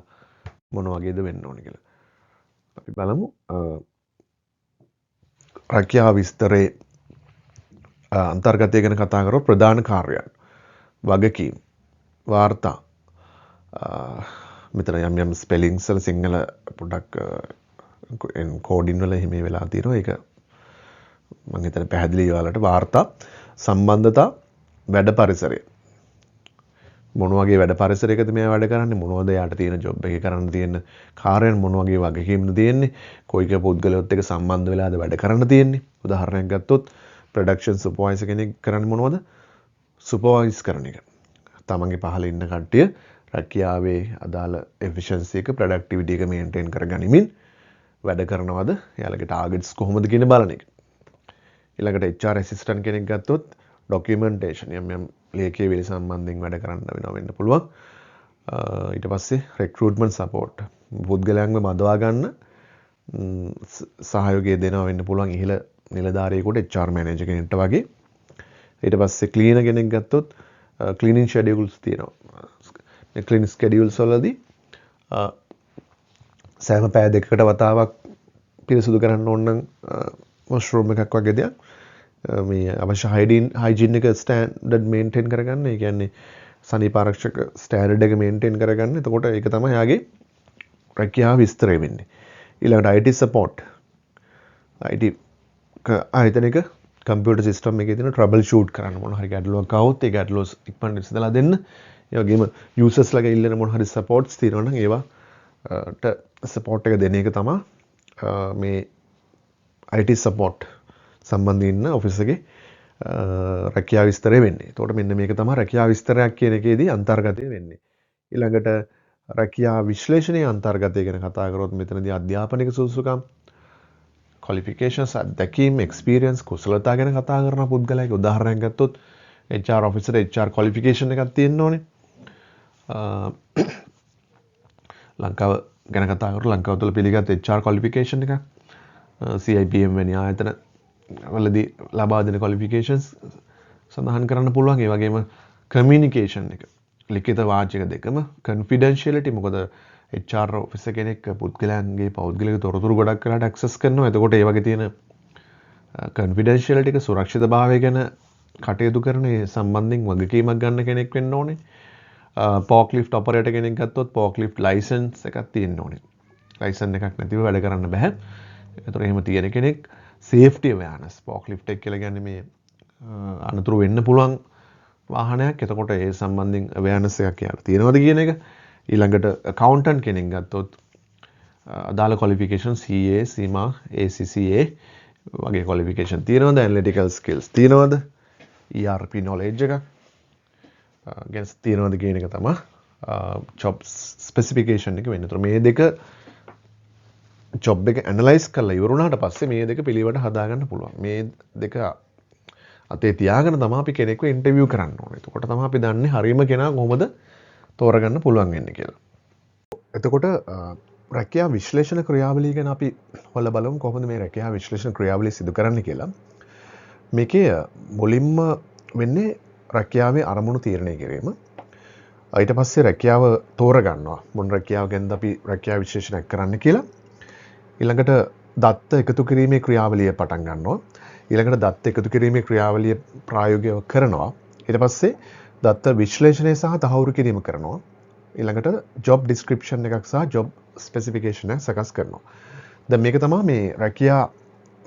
මොන වගේද වෙන්න ඕන කියලා. අපි බලමු රැකියා විස්තරේ අන්තර්ගතය ගැන කතා කරොත් ප්‍රධාන කාර්යයන්, වගකීම්, වාර්තා, මෙතන යම් යම් ස්පෙලිංස් වල සිංහල පොඩ්ඩක් එන්කෝඩින් වල එහෙම වෙලා තියෙනවා. ඒක මං හිතන්නේ පැහැදිලි ඔයාලට. වාර්තා, සම්බන්ධතා, වැඩ පරිසරය, මොන වගේ වැඩ පරිසරයකද මෙයා වැඩ කරන්නේ, මොනවද එයාට තියෙන ජොබ් එකේ කරන්න තියෙන කාර්යයන්, මොන වගේ වගකීම්ද තියෙන්නේ, කොයි කොයි පුද්ගලයොත් එක්ක සම්බන්ධ වෙලාද වැඩ කරන්න තියෙන්නේ. උදාහරණයක් ගත්තොත් ප්‍රොඩක්ෂන් සුපර්වයිසර් කෙනෙක් කරන්නේ මොනවද? සුපර්වයිස් කරන එක. තමන්ගේ පහළ ඉන්න කට්ටිය රැකියාවේ අදාළ එෆිෂන්සි එක, ප්‍රොඩක්ටිවිටි එක මේන්ටේන් කරගනිමින් වැඩ කරනවද, එයාලගේ ටාගට්ස් කොහොමද කියන බලන එක. ඊළඟට HR assistant කෙනෙක් ගත්තොත් ඩොකියුමන්ටේෂන්, යම් යම් ලියකියවිලි සම්බන්ධයෙන් වැඩ කරන්න වෙනවා වෙන්න පුළුවන්. ඊට පස්සේ රෙක්රූට්මන්ට් සපෝට්, පුද්ගලයන්ව බඳවා ගන්න සහයෝගය දෙනවා වෙන්න පුළුවන් ඉහළ නිලධාරියෙකුට, HR manager කෙනෙක්ට වගේ. ඊට පස්සේ ක්ලීනර් කෙනෙක් ගත්තොත් ක්ලීනින් ෂෙඩියුල්ස් තියෙනවා. මේ ක්ලීනින් ස්කෙඩියුල්ස් වලදී සෑම පැය දෙකකට වතාවක් පිරිසුදු කරන්න ඕන නම් වොෂ්රූම් එකක් වගේ දෙයක්, මේ අවශ්‍ය හයිජීන් එක ස්ටෑන්ඩඩ් මේන්ටේන් කරගන්න. ඒ කියන්නේ සනීප ආරක්ෂක ස්ටෑන්ඩඩ් එක මේන්ටේන් කරගන්න. එතකොට ඒක තමයි එයාගේ රැකියාව විස්තරය වෙන්නේ. ඊළඟට IT support, IT ආයතනයක කම්පියුටර් සිස්ටම් එකේ තියෙන ට්‍රබල් ෂූට් කරන්න, මොන හරි ගැටලුවක් ආවොත් ඒ ගැටලුව ඉක්මනට විසඳලා දෙන්න. ඒ වගේම යූසර්ස් ලගේ ඉල්ලන මොන හරි සපෝට්ස් තියෙනවා නම් ඒවාට සපෝට් එක දෙන එක තමයි මේ IT support සම්බන්ධ ඉන්න ඔෆිස් එකේ රැකියා විස්තරය වෙන්නේ. එතකොට මෙන්න මේක තමයි රැකියා විස්තරයක් කියන එකේදී අන්තර්ගතය වෙන්නේ. ඊළඟට රැකියා විශ්ලේෂණයේ අන්තර්ගතය ගැන කතා කරොත් මෙතනදී අධ්‍යාපනික සුදුසුකම්, ක්වොලිෆිකේෂන්ස්, අත්දැකීම්, එක්ස්පීරියන්ස්, කුසලතා ගැන කතා කරන පුද්ගලයෙක්. උදාහරණයක් ගත්තොත් HR officer HR qualification එකක් තියෙන්න ඕනේ. ලංකාව ගැන කතා කරොත් ලංකාව තුළ පිළිගත් HR qualification එකක්, CIPM වැනි ආයතන වලදී ලබා දෙන ක්වොලිෆිකේෂන්ස් සඳහන් කරන්න පුළුවන්. ඒ වගේම කමියුනිකේෂන් එක, ලිඛිත වාචික දෙකම, කන්ෆිඩෙන්ෂියලිටි, මොකද HR officer කෙනෙක් පුද්ගලයන්ගේ පෞද්ගලික තොරතුරු ගොඩක් වෙලාට ඇක්සස් කරනවා. එතකොට ඒ වගේ තියෙන කන්ෆිඩෙන්ෂියලිටි එක, සුරක්ෂිතභාවය ගැන කටයුතු කරන ඒ සම්බන්ධයෙන් වගකීමක් ගන්න කෙනෙක් වෙන්න ඕනේ. ෆෝක්ලිෆ්ට් ඔපරේටර් කෙනෙක් ගත්තොත් ෆෝක්ලිෆ්ට් ලයිසන්ස් එකක් තියෙන්න ඕනේ. ලයිසන් එකක් නැතිව වැඩ කරන්න බෑ. ඒතර එහෙම තියෙන කෙනෙක්. සේෆ්ටි අවෙයාර්නස්, ෆෝක්ලිෆ්ට් එක කියලා කියන්නේ මේ අනතුරු වෙන්න පුළුවන් වාහනයක්. එතකොට ඒ සම්බන්ධයෙන් අවෙයාර්නස් එකක් එයාට තියෙනවද කියන එක. ඊළඟට ඇකවුන්ටන්ට් කෙනෙක් ගත්තොත් අදාළ ක්වොලිෆිකේෂන් CA, CIMA, ACCA වගේ ක්වොලිෆිකේෂන් තියෙනවද, ඇනලිටිකල් ස්කිල්ස් තියෙනවද, ERP knowledge එකක් ගැන තියෙනවද කියන එක තමයි ජොබ් ස්පෙසිෆිකේෂන් එක වෙන්නේ. ඒතර මේ දෙක ජොබ් එක ඇනලයිස් කරලා ඉවර වුණාට පස්සේ මේ දෙක පිළිවෙලට හදාගන්න පුළුවන්. මේ දෙක අතේ තියාගෙන තමයි අපි කෙනෙක්ව ඉන්ටර්විව් කරන්න ඕනේ. එතකොට තමයි අපි දන්නේ හරියම කෙනා කොහොමද තෝරගන්න පුළුවන් වෙන්නේ කියලා. එතකොට රැකියා විශ්ලේෂණ ක්‍රියාවලිය ගැන අපි හොයලා බලමු කොහොමද මේ රැකියා විශ්ලේෂණ ක්‍රියාවලිය සිදු කරන්නේ කියලා. මේකේ මුලින්ම වෙන්නේ රැකියාවේ අරමුණු තීරණය කිරීම. ඊට පස්සේ රැකියාව තෝරගන්නවා. මොන රැකියාව ගැනද අපි රැකියා විශ්ලේෂණයක් කරන්න කියලා. ඊළඟට දත්ත එකතු කිරීමේ ක්‍රියාවලිය පටන් ගන්නවා. ඊළඟට දත්ත එකතු කිරීමේ ක්‍රියාවලිය ප්‍රායෝගිකව කරනවා. ඊට පස්සේ දත්ත විශ්ලේෂණය සහ තහවුරු කිරීම කරනවා. ඊළඟට ජොබ් ඩිස්ක්‍රිප්ෂන් එකක් සහ ජොබ් ස්පෙසිෆිකේෂන් එකක් සකස් කරනවා. දැන් මේක තමයි මේ රැකියා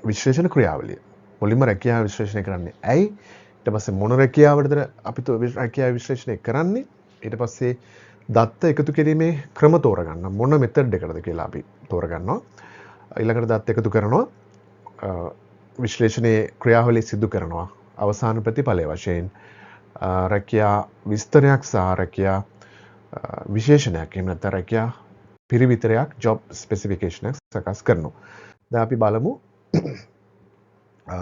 විශ්ලේෂණ ක්‍රියාවලිය. මුලින්ම රැකියා විශ්ලේෂණය කරන්නේ ඇයි? ඊට පස්සේ මොන රැකියාවටද අපි රැකියා විශ්ලේෂණය කරන්නේ? ඊට පස්සේ දත්ත එකතු කිරීමේ ක්‍රම තෝරගන්න මොන මෙතඩ් එකටද කියලා අපි තෝරගන්නවා. ඊළඟට දත්ත එකතු කරනවා, විශ්ලේෂණයේ ක්‍රියාවලිය සිදු කරනවා. අවසාන ප්‍රතිඵලය වශයෙන් රැකියා විස්තරයක් සහ රැකියා විශේෂණයක්, එහෙම නැත්නම් රැකියා පිරිවිතරයක්, ජොබ් ස්පෙසිෆිකේෂන් එකක් සකස් කරනවා. දැන් අපි බලමු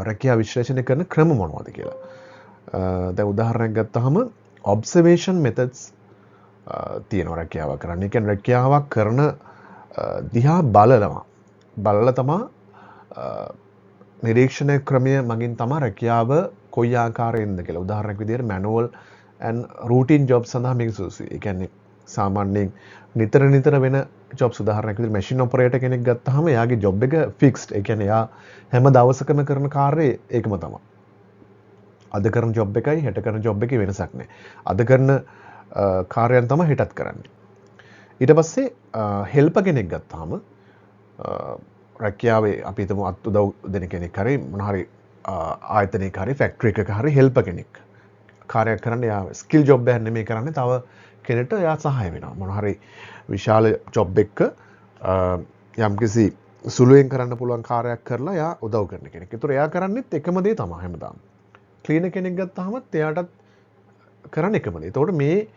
රැකියා විශ්ලේෂණය කරන ක්‍රම මොනවද කියලා. දැන් උදාහරණයක් ගත්තහම ඔබ්සර්වේෂන් මෙතඩ්ස් තියෙනවා රැකියාවක් කරන්න. ඒ කියන්නේ රැකියාවක් කරන දිහා බලනවා. බලලා තමා නිරීක්ෂණය ක්‍රමය මගින් තමා රැකියාව කොයි ආකාරයෙන්ද කියලා. උදාහරණයක් විදිහට මැනුවල් ඇන්ඩ් රූටීන් ජොබ් සඳහා මේක සුදුසුයි. ඒ කියන්නේ සාමාන්‍යයෙන් නිතර නිතර වෙන ජොබ්ස්, උදාහරණයක් විදිහට මැෂින් ඔපරේටර් කෙනෙක් ගත්තාම එයාගේ ජොබ් එක ෆික්ස්ඩ්. ඒ කියන්නේ එයා හැම දවසකම කරන කාර්යය ඒකම තමයි. අද කරන ජොබ් එකයි හෙට කරන ජොබ් එකේ වෙනසක් නෑ. අද කරන කාර්යයන් තමයි හෙටත් කරන්නේ. ඊට පස්සේ හෙල්පර් කෙනෙක් ගත්තාම රැකියාවේ අපි හිතමු අත් උදව් දෙන කෙනෙක් හරි මොන හරි ආයතනයක හරි ෆැක්ටරි එකක හරි හෙල්පර් කෙනෙක් කාර්යයක් කරන්න එයා ස්කිල් ජොබ් එකක් නෙමෙයි කරන්නේ, තව කෙනෙක්ට එයා සහාය වෙනවා. මොන හරි විශාල ජොබ් එකක යම්කිසි සුළුවෙන් කරන්න පුළුවන් කාර්යයක් කරලා එයා උදව් කරන කෙනෙක්. ඒතර එයා කරන්නේත් එකම දේ තමයි හැමදාම. ක්ලීනර් කෙනෙක් ගත්තාමත් එයාටත් කරන්න එකම දේ. එතකොට මේ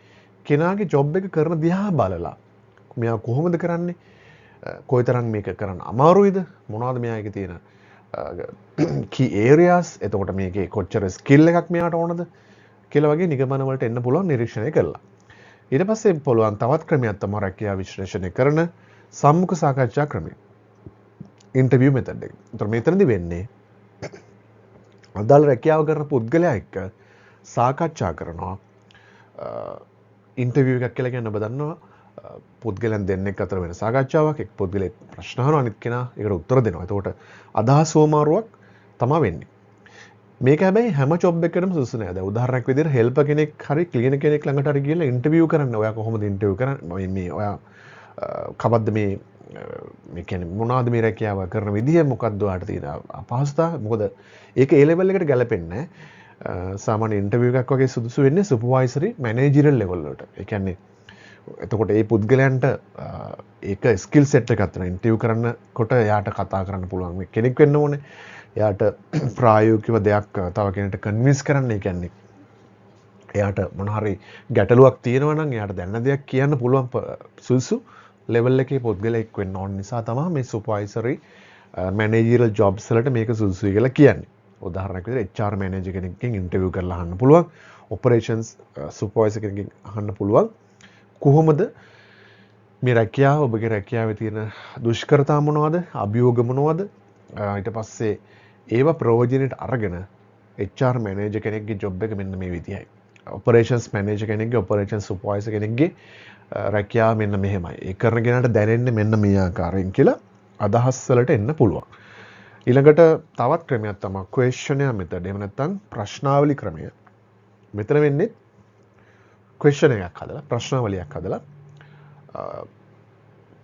කෙනාගේ ජොබ් එක කරන දිහා බලලා මෙයා කොහොමද කරන්නේ, කොයිතරම් මේක කරන්න අමාරුයිද, මොනවද මෙයාගේ තියෙන කී ඒරියාස්, එතකොට මේකේ කොච්චර ස්කිල් එකක් මෙයාට ඕනද කියලා වගේ නිගමන වලට එන්න පුළුවන් නිරීක්ෂණය කරලා. ඊට පස්සේ පුළුවන් තවත් ක්‍රමයක් තමයි රැකියාව විශ්ලේෂණය කරන සම්මුඛ සාකච්ඡා ක්‍රමය. ඉන්ටර්විව් මෙතඩ් එක. එතකොට මෙතනදි වෙන්නේ අදාළ රැකියාව කරන පුද්ගලයා එක්ක සාකච්ඡා කරනවා. ඉන්ටර්විව් එකක් කියලා කියන්නේ ඔබ දන්නවා පුද්ගලයන් දෙන්නෙක් අතර වෙන සාකච්ඡාවක්. එක් පුද්ගලයෙක් ප්‍රශ්න අහනවා, අනිත් කෙනා ඒකට උත්තර දෙනවා. එතකොට අදහස් හුවමාරුවක් තමා වෙන්නේ. මේක හැබැයි හැම ජොබ් එකකටම සුදුසු නෑ. දැන් උදාහරණයක් විදිහට හෙල්පර් කෙනෙක් හරි ක්ලීනර් කෙනෙක් ළඟට හරි ගිහලා ඉන්ටර්විව් කරන්න. ඔයා කොහොමද ඉන්ටර්විව් කරන්නේ? මේ ඔයා කවද්ද මේ මේ කියන්නේ මොනවද මේ රැකියාව කරන විදිය, මොකද්ද ඔයාට තියෙන අපහසුතා? මොකද ඒක ඒ ලෙවල් එකට ගැලපෙන්නේ නෑ. සාමාන්‍ය ඉන්ටර්විව් එකක් වගේ සුදුසු වෙන්නේ සුපර්වයිසරි මැනේජරල් ලෙවල් වලට. ඒ කියන්නේ එතකොට ඒ පුද්ගලයන්ට ඒක ස්කිල් සෙට් එකක් තියෙනවා. ඉන්ටර්විව් කරනකොට එයාට කතා කරන්න පුළුවන් මේ කෙනෙක් වෙන්න ඕනේ. එයාට ප්‍රායෝගිකව දෙයක් තව කෙනෙක්ට කන්වින්ස් කරන්න, ඒ කියන්නේ එයාට මොන හරි ගැටලුවක් තියෙනවා නම් එයාට දැනන දෙයක් කියන්න පුළුවන් සුදුසු ලෙවල් එකේ පුද්ගලයෙක් වෙන්න ඕන නිසා තමයි මේ සුපර්වයිසරි මැනේජරල් ජොබ්ස් වලට මේක සුදුසුයි කියලා කියන්නේ. උදාහරණයක් විදිහට HR manager කෙනෙක්ගෙන් ඉන්ටර්විව් කරලා අහන්න පුළුවන්, ඔපරේෂන්ස් සුපර්වයිසර් කෙනෙක්ගෙන් අහන්න පුළුවන් කොහොමද මේ රැකියාව, ඔබගේ රැකියාවේ තියෙන දුෂ්කරතා මොනවද, අභියෝග මොනවද, ඊට පස්සේ ඒවා ප්‍රයෝජනෙට අරගෙන HR manager කෙනෙක්ගේ ජොබ් එක මෙන්න මේ විදිහයි, ඔපරේෂන්ස් මැනේජර් කෙනෙක්ගේ, ඔපරේෂන්ස් සුපර්වයිසර් කෙනෙක්ගේ රැකියාව මෙන්න මෙහෙමයි, ඒ කරන කෙනාට දැනෙන්නේ මෙන්න මේ ආකාරයෙන් කියලා අදහස් වලට එන්න පුළුවන්. ඊළඟට තවත් ක්‍රමයක් තමයි ක්වෙස්චනර් මෙතඩ්. එහෙම නැත්නම් ප්‍රශ්නාවලි ක්‍රමය. මෙතන වෙන්නේ ක්වෙස්චන් එකක් හදලා, ප්‍රශ්නාවලියක් හදලා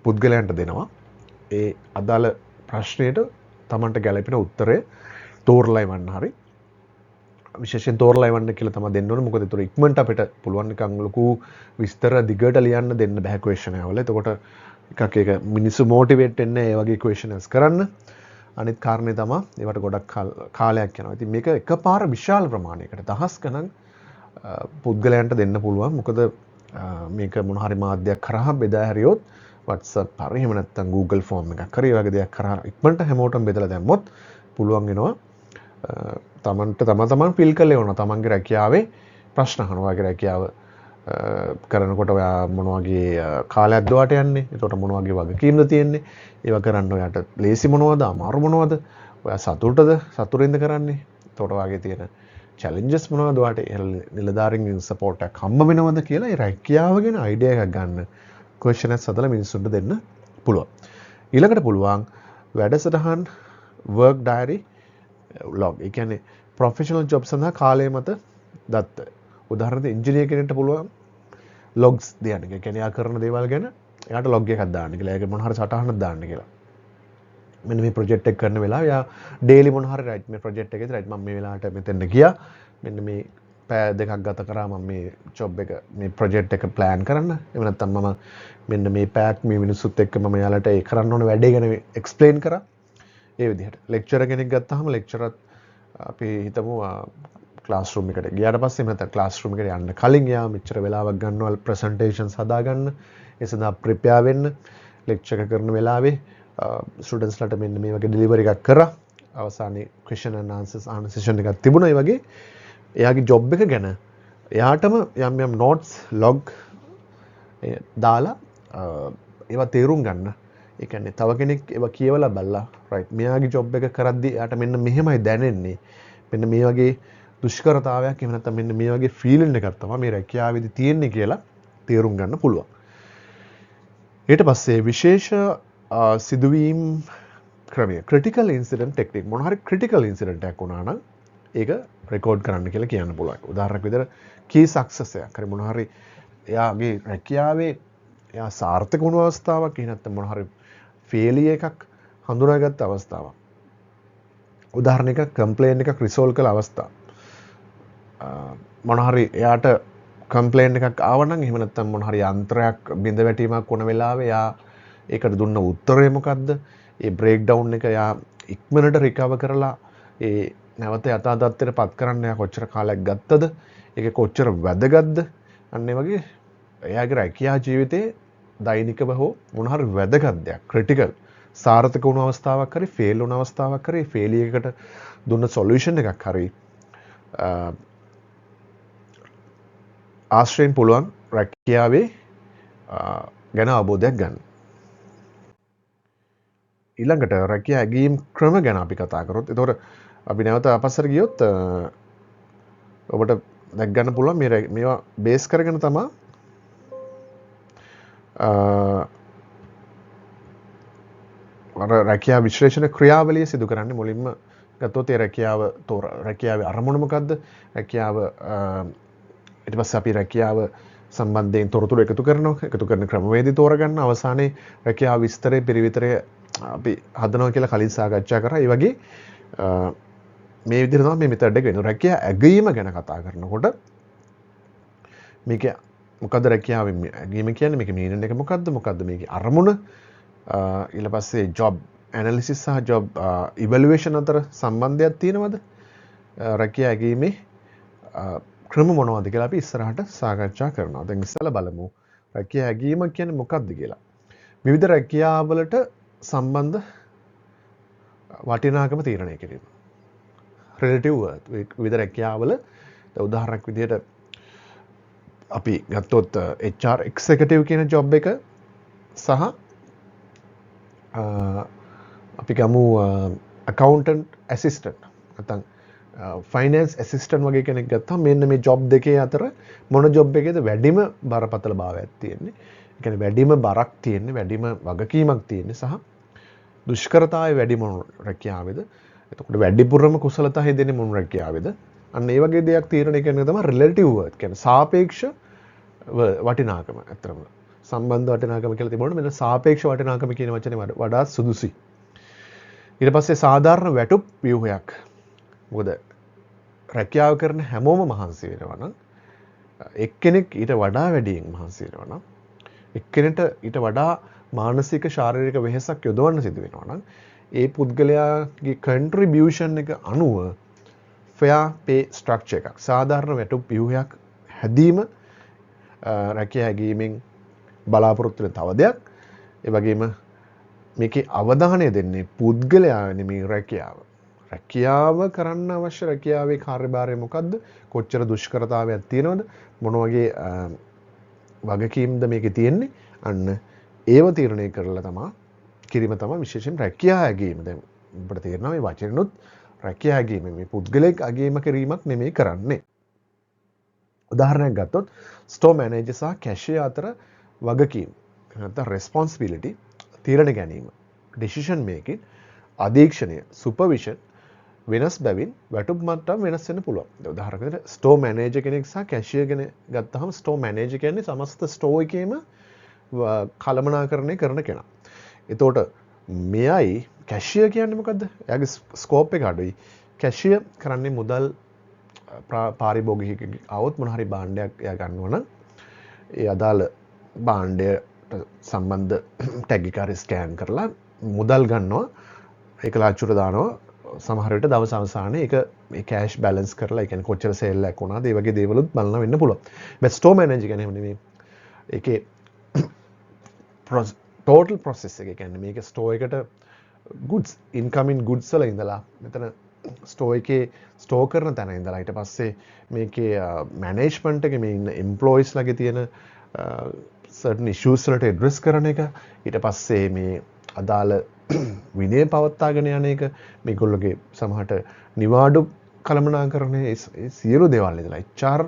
පුද්ගලයන්ට දෙනවා. ඒ අදාළ ප්‍රශ්නයට තමන්ට ගැලපෙන උත්තරය තෝරලා එවන්න හරි. විශේෂයෙන් තෝරලා එවන්න කියලා තමයි දෙන්න ඕනේ. මොකද ඒතර ඉක්මනට අපිට පුළුවන් නිකන් ලොකු විස්තර දිගට ලියන්න දෙන්න බෑ ක්වෙස්චන් එක වල. එතකොට එකක් ඒක මිනිස්සු මොටිවේට් වෙන්නේ ඒ වගේ ක්වෙස්චන්ස් කරන්න. අනිත් කාරණේ තමයි ඒවට ගොඩක් කාලයක් යනවා. ඉතින් මේක එකපාර විශාල ප්‍රමාණයකට දහස් ගණන් පුද්ගලයන්ට දෙන්න පුළුවන්. මොකද මේක මොන හරි මාධ්‍යයක් කරහා බෙදා හැරියොත් WhatsApp හරි එහෙම නැත්නම් Google form එකක් හරි ඒ වගේ දෙයක් කරහා ඉක්මනට හැමෝටම බෙදලා දැම්මොත් පුළුවන් වෙනවා තමන්ට තම තමන් ෆිල් කරලා එවනවා. තමන්ගේ රැකියාවේ ප්‍රශ්න අහනවා. ඔයාගේ රැකියාව කරනකොට ඔයා මොන වගේ කාලයක්ද ඔයාට යන්නේ? එතකොට මොන වගේ වගකීම්ද තියෙන්නේ? ඒවා කරන්න ඔයාට ලේසි මොනවද? අමාරු මොනවද? ඔයා සතුටද? සතුටින්ද කරන්නේ? එතකොට ඔයාගේ තියෙන චැලෙන්ජස් මොනවද? ඔයාට නිලධාරීන්ගෙන් සපෝට් එකක් හම්බ වෙනවද කියලා ඒ රැකියාව ගැන අයිඩියා එකක් ගන්න ක්වෙස්චන් එකක් හදලා මිනිස්සුන්ට දෙන්න පුළුවන්. ඊළඟට පුළුවන් වැඩසටහන් වර්ක් ඩයරි ලොග්. ඒ කියන්නේ ප්‍රොෆෙෂනල් ජොබ් සඳහා කාලය මත දත්ත. උදාහරණයක් ඉංජිනේර කෙනෙක්ට පුළුවන් ලොග්ස් දෙන්න. ඒ කියන්නේ එයා කරන දේවල් ගැන එයාට ලොග් එකක් දාන්න කියලා. එයාගේ මොන හරි සටහනක් දාන්න කියලා. මෙන්න මේ ප්‍රොජෙක්ට් එක කරන වෙලාව එයා ඩේලි මොන හරි රයිට් මේ ප්‍රොජෙක්ට් එකේදී රයිට් මම මේ වෙලාවට මෙතෙන්ට ගියා. මෙන්න මේ පැය දෙකක් ගත කරා මම මේ ජොබ් එක මේ ප්‍රොජෙක්ට් එක ප්ලෑන් කරන්න. එහෙම නැත්නම් මම මෙන්න මේ පැයක් මේ මිනිස්සුත් එක්ක මම එයාලට ඒ කරන්න ඕන වැඩේ ගැන එක්ස්ප්ලেইন කරා. ඒ විදිහට ලෙක්චරර් කෙනෙක් ගත්තාම ලෙක්චරර්ත් අපි හිතමු ක්ලාස් රූම් එකට ගියාට පස්සේ එහෙම නැත්නම් ක්ලාස් රූම් එකට යන්න කලින් එයා මෙච්චර වෙලාවක් ගන්නවා ප්‍රසන්ටේෂන්ස් හදාගන්න, ඒ සඳහා ප්‍රිපෙයාර් වෙන්න, ලෙක්චර් එක කරන වෙලාවේ ස්ටුඩන්ට්ස්ලාට මෙන්න මේ වගේ ඩෙලිවරි එකක් කරා, අවසානයේ ක්වෙස්චන් ඇන්ඩ් ආන්සර්ස් අහන සෙෂන් එකක් තිබුණා. ඒ වගේ එයාගේ ජොබ් එක ගැන එයාටම යම් යම් නෝට්ස් ලොග් දාලා ඒවා තේරුම් ගන්න. ඒ කියන්නේ තව කෙනෙක් ඒවා කියවලා බලලා රයිට් මෙයාගේ ජොබ් එක කරද්දී එයාට මෙන්න මෙහෙමයි දැනෙන්නේ. මෙන්න මේ වගේ දුෂ්කරතාවයක් එහෙම නැත්නම් මෙන්න මේ වගේ ෆීලිං එකක් තමයි මේ රැකියාවේදී තියෙන්නේ කියලා තේරුම් ගන්න පුළුවන්. ඊට පස්සේ විශේෂ සිදුවීම් ක්‍රමය ක්‍රිටිකල් ඉන්සිඩන්ට් ටෙක්නික්. මොන හරි ක්‍රිටිකල් ඉන්සිඩන්ට් එකක් වුණා නම් ඒක රෙකෝඩ් කරන්න කියලා කියන්න පුළුවන්. උදාහරණයක් විදිහට කී සක්සස් එකක් හරි මොන හරි එයාගේ රැකියාවේ එයා සාර්ථක වුණු අවස්ථාවක් එහෙම නැත්නම් මොන හරි ෆේලියර් එකක් හඳුනාගත්ත අවස්ථාවක්. උදාහරණයක කම්ප්ලේන් එකක් රිසෝල්ව් කළ අවස්ථාව. මොන හරි එයාට කම්ප්ලේන් එකක් ආව නම් එහෙම නැත්නම් මොන හරි යන්ත්‍රයක් බිඳ වැටීමක් වුණ වෙලාවේ එයා ඒකට දුන්න උත්තරය මොකද්ද? ඒ බ්‍රේක් ඩවුන් එක එයා ඉක්මනට රිකවර් කරලා ඒ නැවත යථා තත්ත්වයට පත් කරන්න එයා කොච්චර කාලයක් ගත්තද? ඒක කොච්චර වැදගත්ද? අන්න ඒ වගේ එයාගේ රැකියා ජීවිතේ දෛනිකව හෝ මොන හරි වැදගත් දෙයක් ක්‍රිටිකල් සාර්ථක වුණු අවස්ථාවක් හරි ෆේල් වුණු අවස්ථාවක් හරි ෆේලියර් එකකට දුන්න සොලියුෂන් එකක් හරි ආශ්‍රයෙන් පුළුවන් රැකියාවේ ගැන අවබෝධයක් ගන්න. ඊළඟට රැකියා ඇගීම් ක්‍රම ගැන අපි කතා කරොත්, එතකොට අපි නැවත අපස්සට ගියොත් ඔබට දැක් ගන්න පුළුවන් මේවා බේස් කරගෙන තමා අර රැකියා විශ්ලේෂණ ක්‍රියාවලිය සිදු කරන්නේ. මුලින්ම ගත්තොත් ඒ රැකියාව තෝර රැකියාවේ අරමුණ මොකද්ද? රැකියාව ඊට පස්සේ අපි රැකියාව සම්බන්ධයෙන් තොරතුරු එකතු කරනවා. එකතු කරන ක්‍රමවේද තෝරගන්න. අවසානයේ රැකියාව විස්තරය පිරිවිතරය අපි හදනවා කියලා කලින් සාකච්ඡා කරා. ඒ වගේ මේ විදිහට තමයි මේ මෙතඩ් එක වෙන්නේ. රැකියා ඇගීම ගැන කතා කරනකොට මේක මොකද්ද රැකියාවේ ඇගීම කියන්නේ? මේකේ මීනින් එක මොකද්ද? මොකද්ද මේකේ අරමුණ? ඊට පස්සේ ජොබ් ඇනලිසිස් සහ ජොබ් ඉවැලුවේෂන් අතර සම්බන්ධයක් තියෙනවද? රැකියා ඇගීමේ ක්‍රම මොනවද කියලා අපි ඉස්සරහට සාකච්ඡා කරනවා. දැන් ඉස්සෙල්ලා බලමු රැකියා ඇගීම කියන්නේ මොකක්ද කියලා. විවිධ රැකියාවලට සම්බන්ධ වටිනාකම තීරණය කිරීම. රිලටිව් වර්ත් විවිධ රැකියාවල දැන් උදාහරණයක් විදිහට අපි ගත්තොත් HR executive කියන ජොබ් එක සහ අපි ගමු accountant assistant නැත්නම් ෆයිනෑන්ස් ඇසිස්ටන්ට් වගේ කෙනෙක් ගත්තම මෙන්න මේ ජොබ් දෙකේ අතර මොන ජොබ් එකේද වැඩිම බරපතල භාවයක් තියෙන්නේ? ඒ කියන්නේ වැඩිම බරක් තියෙන්නේ, වැඩිම වගකීමක් තියෙන්නේ සහ දුෂ්කරතාවය වැඩි මොන රැකියාවේද? එතකොට වැඩිපුරම කුසලතා යෙදෙන්නේ මොන රැකියාවේද? අන්න ඒ වගේ දෙයක් තීරණය කරන එක තමයි රිලටිව් වර්ත් කියන්නේ සාපේක්ෂ වටිනාකම. ඇත්තටම සම්බන්ධ වටිනාකම කියලා තිබුණොත් මෙන්න සාපේක්ෂ වටිනාකම කියන වචනේ වඩා සුදුසුයි. ඊට පස්සේ සාධාරණ වැටුප් ව්‍යුහයක්. මොකද රැකියාව කරන හැමෝම මහන්සි වෙනවා නම් එක්කෙනෙක් ඊට වඩා වැඩියෙන් මහන්සි වෙනවා නම් එක්කෙනෙක්ට ඊට වඩා මානසික ශාරීරික වෙහෙසක් යොදවන්න සිදු වෙනවා නම් ඒ පුද්ගලයාගේ කන්ට්‍රිබියුෂන් එක අනුව ෆෙයා පේ ස්ට්‍රක්චර් එකක් සාධාරණ වැටුප් ව්‍යුහයක් හැදීම රැකියා හැගීමෙන් බලාපොරොත්තු වෙන තව දෙයක්. ඒ වගේම මේකේ අවධානය දෙන්නේ පුද්ගලයා නෙමෙයි රැකියාව. රැකියාව කරන්න අවශ්‍ය රැකියාවේ කාර්යභාරය මොකද්ද? කොච්චර දුෂ්කරතාවයක් තියෙනවද? මොන වගේ වගකීම්ද මේකේ තියෙන්නේ? අන්න ඒව තීරණය කරලා තමා කිරීම තමයි විශේෂයෙන් රැකියා ඇගීම. දැන් අපිට තේරෙනවා මේ වචනෙනුත් රැකියා ඇගීම මේ පුද්ගලයෙක් ඇගීම කිරීමක් නෙමෙයි කරන්නේ. උදාහරණයක් ගත්තොත් ස්ටෝර් මැනේජර් සහ කැෂියර් අතර වගකීම් නැත්නම් රෙස්පොන්සිබිලිටි තීරණ ගැනීම ඩිසිෂන් මේකින් අධීක්ෂණය සුපර්විෂන් වෙනස් බැවින් වැටුප් මට්ටම් වෙනස් වෙන්න පුළුවන්. දැන් උදාහරණයක් විදිහට ස්ටෝර් මැනේජර් කෙනෙක් සහ කැෂියර් කෙනෙක් ගත්තහම ස්ටෝර් මැනේජර් කියන්නේ සමස්ත ස්ටෝර් එකේම කළමනාකරණය කරන කෙනා. එතකොට මෙයයි කැෂියර් කියන්නේ මොකද්ද? එයාගේ ස්කෝප් එක අඩුයි. කැෂියර් කරන්නේ මුදල් පාරිභෝගිකයෙක් આવොත් මොන හරි භාණ්ඩයක් එයා ගන්නවා නම් ඒ අදාළ භාණ්ඩයට සම්බන්ධ ටැග් එක හරි ස්කෑන් කරලා මුදල් ගන්නවා. ඒක ලාච්චුවට දානවා. සමහර විට දවස් අවසානයේ ඒක මේ කෑෂ් බැලන්ස් කරලා, ඒ කියන්නේ කොච්චර සේල් එකක් වුණාද, ඒ වගේ දේවලුත් බලන වෙන්න පුළුවන්. හැබැයි ස්ටෝර් මැනේජර් කියන්නේ එහෙම නෙමෙයි. ඒකේ ටෝටල් ප්‍රොසෙස් එක, ඒ කියන්නේ මේක ස්ටෝර් එකට ගුඩ්ස්, ඉන්කමින් ගුඩ්ස් වල ඉඳලා මෙතන ස්ටෝර් එකේ ස්ටෝර් කරන තැන ඉඳලා ඊට පස්සේ මේකේ මැනේජ්මන්ට් එකේ මේ ඉන්න එම්ප්ලොයිස් ලගේ තියෙන සර්ටන් ඉෂුස් වලට ඇඩ්‍රස් කරන එක, ඊට පස්සේ මේ අදාළ විනය පවත්වාගෙන යන එක, මේගොල්ලෝගේ සමහරට නිවාඩු කළමනාකරණය, ඒ සියලු දේවල් ඉඳලා HR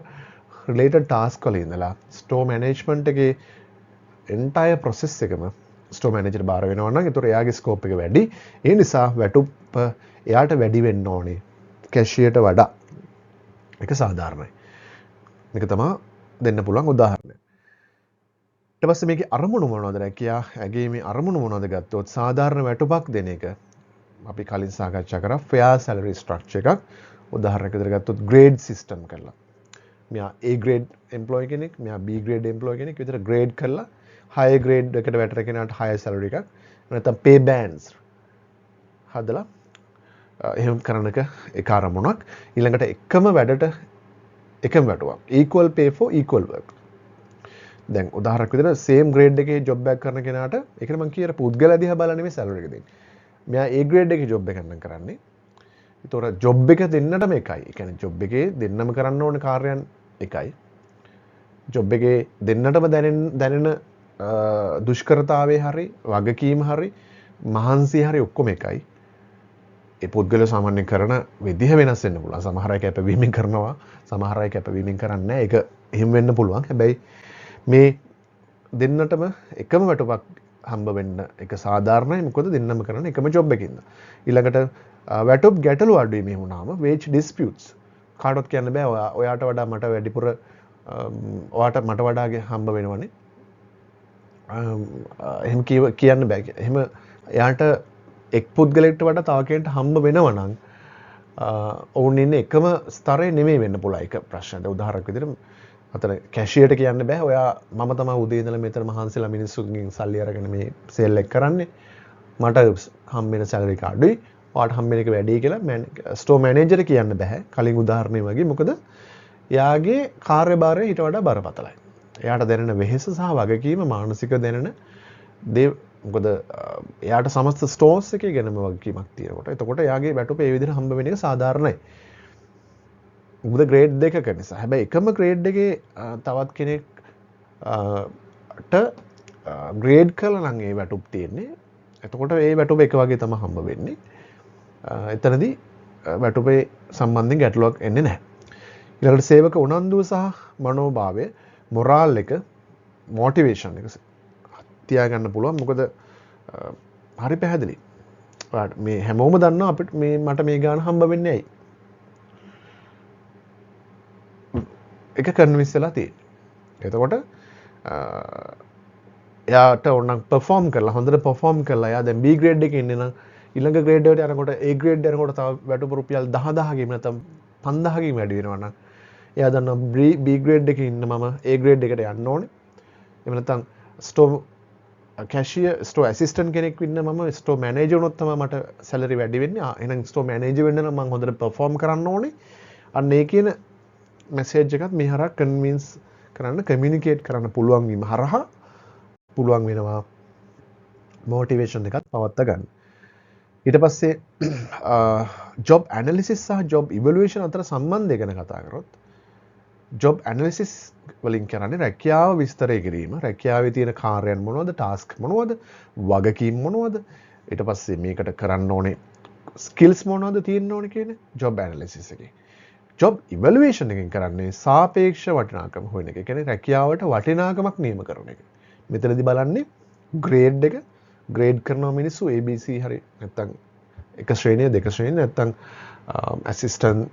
related task වල ඉඳලා ස්ටෝර් මැනේජ්මන්ට් එකේ එන්ටයර් ප්‍රොසෙස් එකම ස්ටෝර් මැනේජර් බාර වෙනවා නම් ඒතර එයාගේ ස්කෝප් එක වැඩි. ඒ නිසා වැටුප් එයාට වැඩි වෙන්න ඕනේ කැෂියර්ට වඩා. ඒක සාධාරණයි. මේක තමයි දෙන්න පුළුවන් උදාහරණය. ඊට පස්සේ මේකේ අරමුණු මොනවද රැකියා ඇගීමේ අරමුණු මොනවද ගත්තොත් සාධාරණ වැටුපක් දෙන එක අපි කලින් සාකච්ඡා කරා ෆෙයාර් සැලරි ස්ට්‍රක්චර් එකක්. උදාහරණයක් විදිහට ගත්තොත් ග්‍රේඩ් සිස්ටම් කරලා. මෙයා A grade employee කෙනෙක්, මෙයා B grade employee කෙනෙක් විතර ග්‍රේඩ් කරලා හයර් ග්‍රේඩ් එකට වැටෙන කෙනාට හයර් සැලරි එකක්, නැත්නම් පේ බෑන්ඩ්ස් හදලා එහෙම කරන එක එක අරමුණක්. ඊළඟට එකම වැඩට එකම වැටුපක්, equal pay for equal work. දැන් උදාහරණයක් විදිහට සේම් ග්‍රේඩ් එකේ ජොබ් එකක් කරන කෙනාට, ඒ කියන්නේ මං කියන පුද්ගලයා දිහා බලලා නෙමෙයි සැලරි එක දෙන්නේ. මෙයා A grade එකේ ජොබ් එකක් නම් කරන්නේ. ඒතොර ජොබ් එක දෙන්නටම එකයි. ඒ කියන්නේ ජොබ් එකේ දෙන්නම කරන්න ඕන කාර්යයන් එකයි. ජොබ් එකේ දෙන්නටම දැනෙන දුෂ්කරතාවය හරි, වගකීම හරි, මහන්සිය හරි ඔක්කොම එකයි. ඒ පුද්ගලයා සාමාන්‍යයෙන් කරන විදිහ වෙනස් වෙන්න පුළුවන්. සමහර අය කැපවීමෙන් කරනවා, සමහර අය කැපවීමෙන් කරන්නේ නැහැ. ඒක එහෙම වෙන්න පුළුවන්. හැබැයි මේ දෙන්නටම එකම වැටුපක් හම්බ වෙන්න එක සාධාරණයි. මොකද දෙන්නම කරන එකම ජොබ් එකකින්ද. ඊළඟට වැටුප් ගැටලු අඩු වීම වුණාම වේජ් ඩිස්පියුට්ස් කාටවත් කියන්න බෑ ඔයාට වඩා මට වැඩිපුර, ඔයාට මට වඩා හම්බ වෙනවනේ. එහෙම කියන්න බෑ. එහෙම එයාට එක් පුද්ගලයෙක්ට වඩා තව කෙනෙක්ට හම්බ වෙනවා නම්, ඔවුන් ඉන්නේ එකම ස්තරේ නෙමෙයි වෙන්න පුළුවන්. ඒක ප්‍රශ්නයක්. දැන් උදාහරණයක් විදිහට අතන කැෂියර්ට කියන්න බෑ ඔයා මම තමයි උදේ ඉඳලා මෙතන මහන්සිලා මිනිස්සුන්ගෙන් සල්ලි අරගෙන මේ සේල් එක කරන්නේ, මට හම්බ වෙන සැලරි එක අඩුයි, ඔයාට හම්බ වෙන එක වැඩි කියලා ස්ටෝර් මැනේජර් කියන්න බෑ කලින් උදාහරණය වගේ. මොකද එයාගේ කාර්යභාරය ඊට වඩා බරපතලයි. එයාට දැනෙන වෙහෙස සහ වගකීම, මානසික දැනෙන දේ, මොකද එයාට සමස්ත ස්ටෝර්ස් එකේ ගැනම වගකීමක් තියෙනකොට එතකොට එයාගේ වැටුප ඒ විදිහට හම්බ වෙන එක සාධාරණයි. මොකද ග්‍රේඩ් දෙකක නිසා. හැබැයි එකම ග්‍රේඩ් එකේ තවත් කෙනෙක් ට ග්‍රේඩ් කළා නම් ඒ වැටුප් තියෙන්නේ. එතකොට ඒ වැටුප එක වගේ තමයි හම්බ වෙන්නේ. එතනදී වැටුපේ සම්බන්ධයෙන් ගැටලුවක් එන්නේ නැහැ. ඊළඟට සේවක උනන්දුව සහ මනෝභාවය, මොරාල් එක, මොටිවේෂන් එක තියාගන්න පුළුවන්. මොකද හරි පැහැදිලි. ඔයාලට මේ හැමෝම දන්නවා අපිට මේ මට මේ ගාන හම්බ වෙන්නේ ඇයි. එක කන්වින්ස් වෙලා තියෙන්නේ. එතකොට එයාට ඕනනම් පර්ෆෝම් කරලා, හොඳට පර්ෆෝම් කරලා එයා දැන් B grade එකේ ඉන්නේ නම් ඊළඟ ග්‍රේඩ් එකට යනකොට A grade යනකොට තව වැටුප රුපියල් 10,000කින් නැත්නම් 5,000කින් වැඩි වෙනවා නම් එයා දන්නවා B grade එකේ ඉන්න මම A grade එකට යන්න ඕනේ. එහෙම නැත්නම් ස්ටෝර් කැෂියර්, ස්ටෝර් ඇසිස්ටන්ට් කෙනෙක් ඉන්න මම ස්ටෝර් මැනේජර් වුණොත් තමයි මට සැලරි වැඩි වෙන්නේ. එහෙනම් ස්ටෝර් මැනේජර් වෙන්න නම් මං හොඳට පර්ෆෝම් කරන්න ඕනේ. අන්න ඒ කියන මැසේජ් එකත් මේ හරහා කන්වින්ස් කරන්න, කමියුනිකේට් කරන්න පුළුවන් වීම හරහා පුළුවන් වෙනවා මොටිවේෂන් එකත් පවත්වා ගන්න. ඊට පස්සේ ජොබ් ඇනලිසිස් සහ ජොබ් ඉවලුවේෂන් අතර සම්බන්ධය ගැන කතා කරොත්, ජොබ් ඇනලිසිස් වලින් කරන්නේ රැකියාව විස්තරය කිරීම, රැකියාවේ තියෙන කාර්යයන් මොනවද, ටාස්ක් මොනවද, වගකීම් මොනවද, ඊට පස්සේ මේකට කරන්න ඕනේ ස්කිල්ස් මොනවද තියෙන්න ඕනේ කියන ජොබ් ඇනලිසිස් එකේ. ජොබ් ඉවලුවේෂන් එකෙන් කරන්නේ සාපේක්ෂ වටිනාකම හොයන එක. ඒ කියන්නේ රැකියාවට වටිනාකමක් නියම කරන එක. මෙතනදි බලන්නේ ග්‍රේඩ් එක, ග්‍රේඩ් කරනවා මිනිස්සු ABC හරි නැත්නම් එක ශ්‍රේණිය දෙක ශ්‍රේණිය නැත්නම් assistant,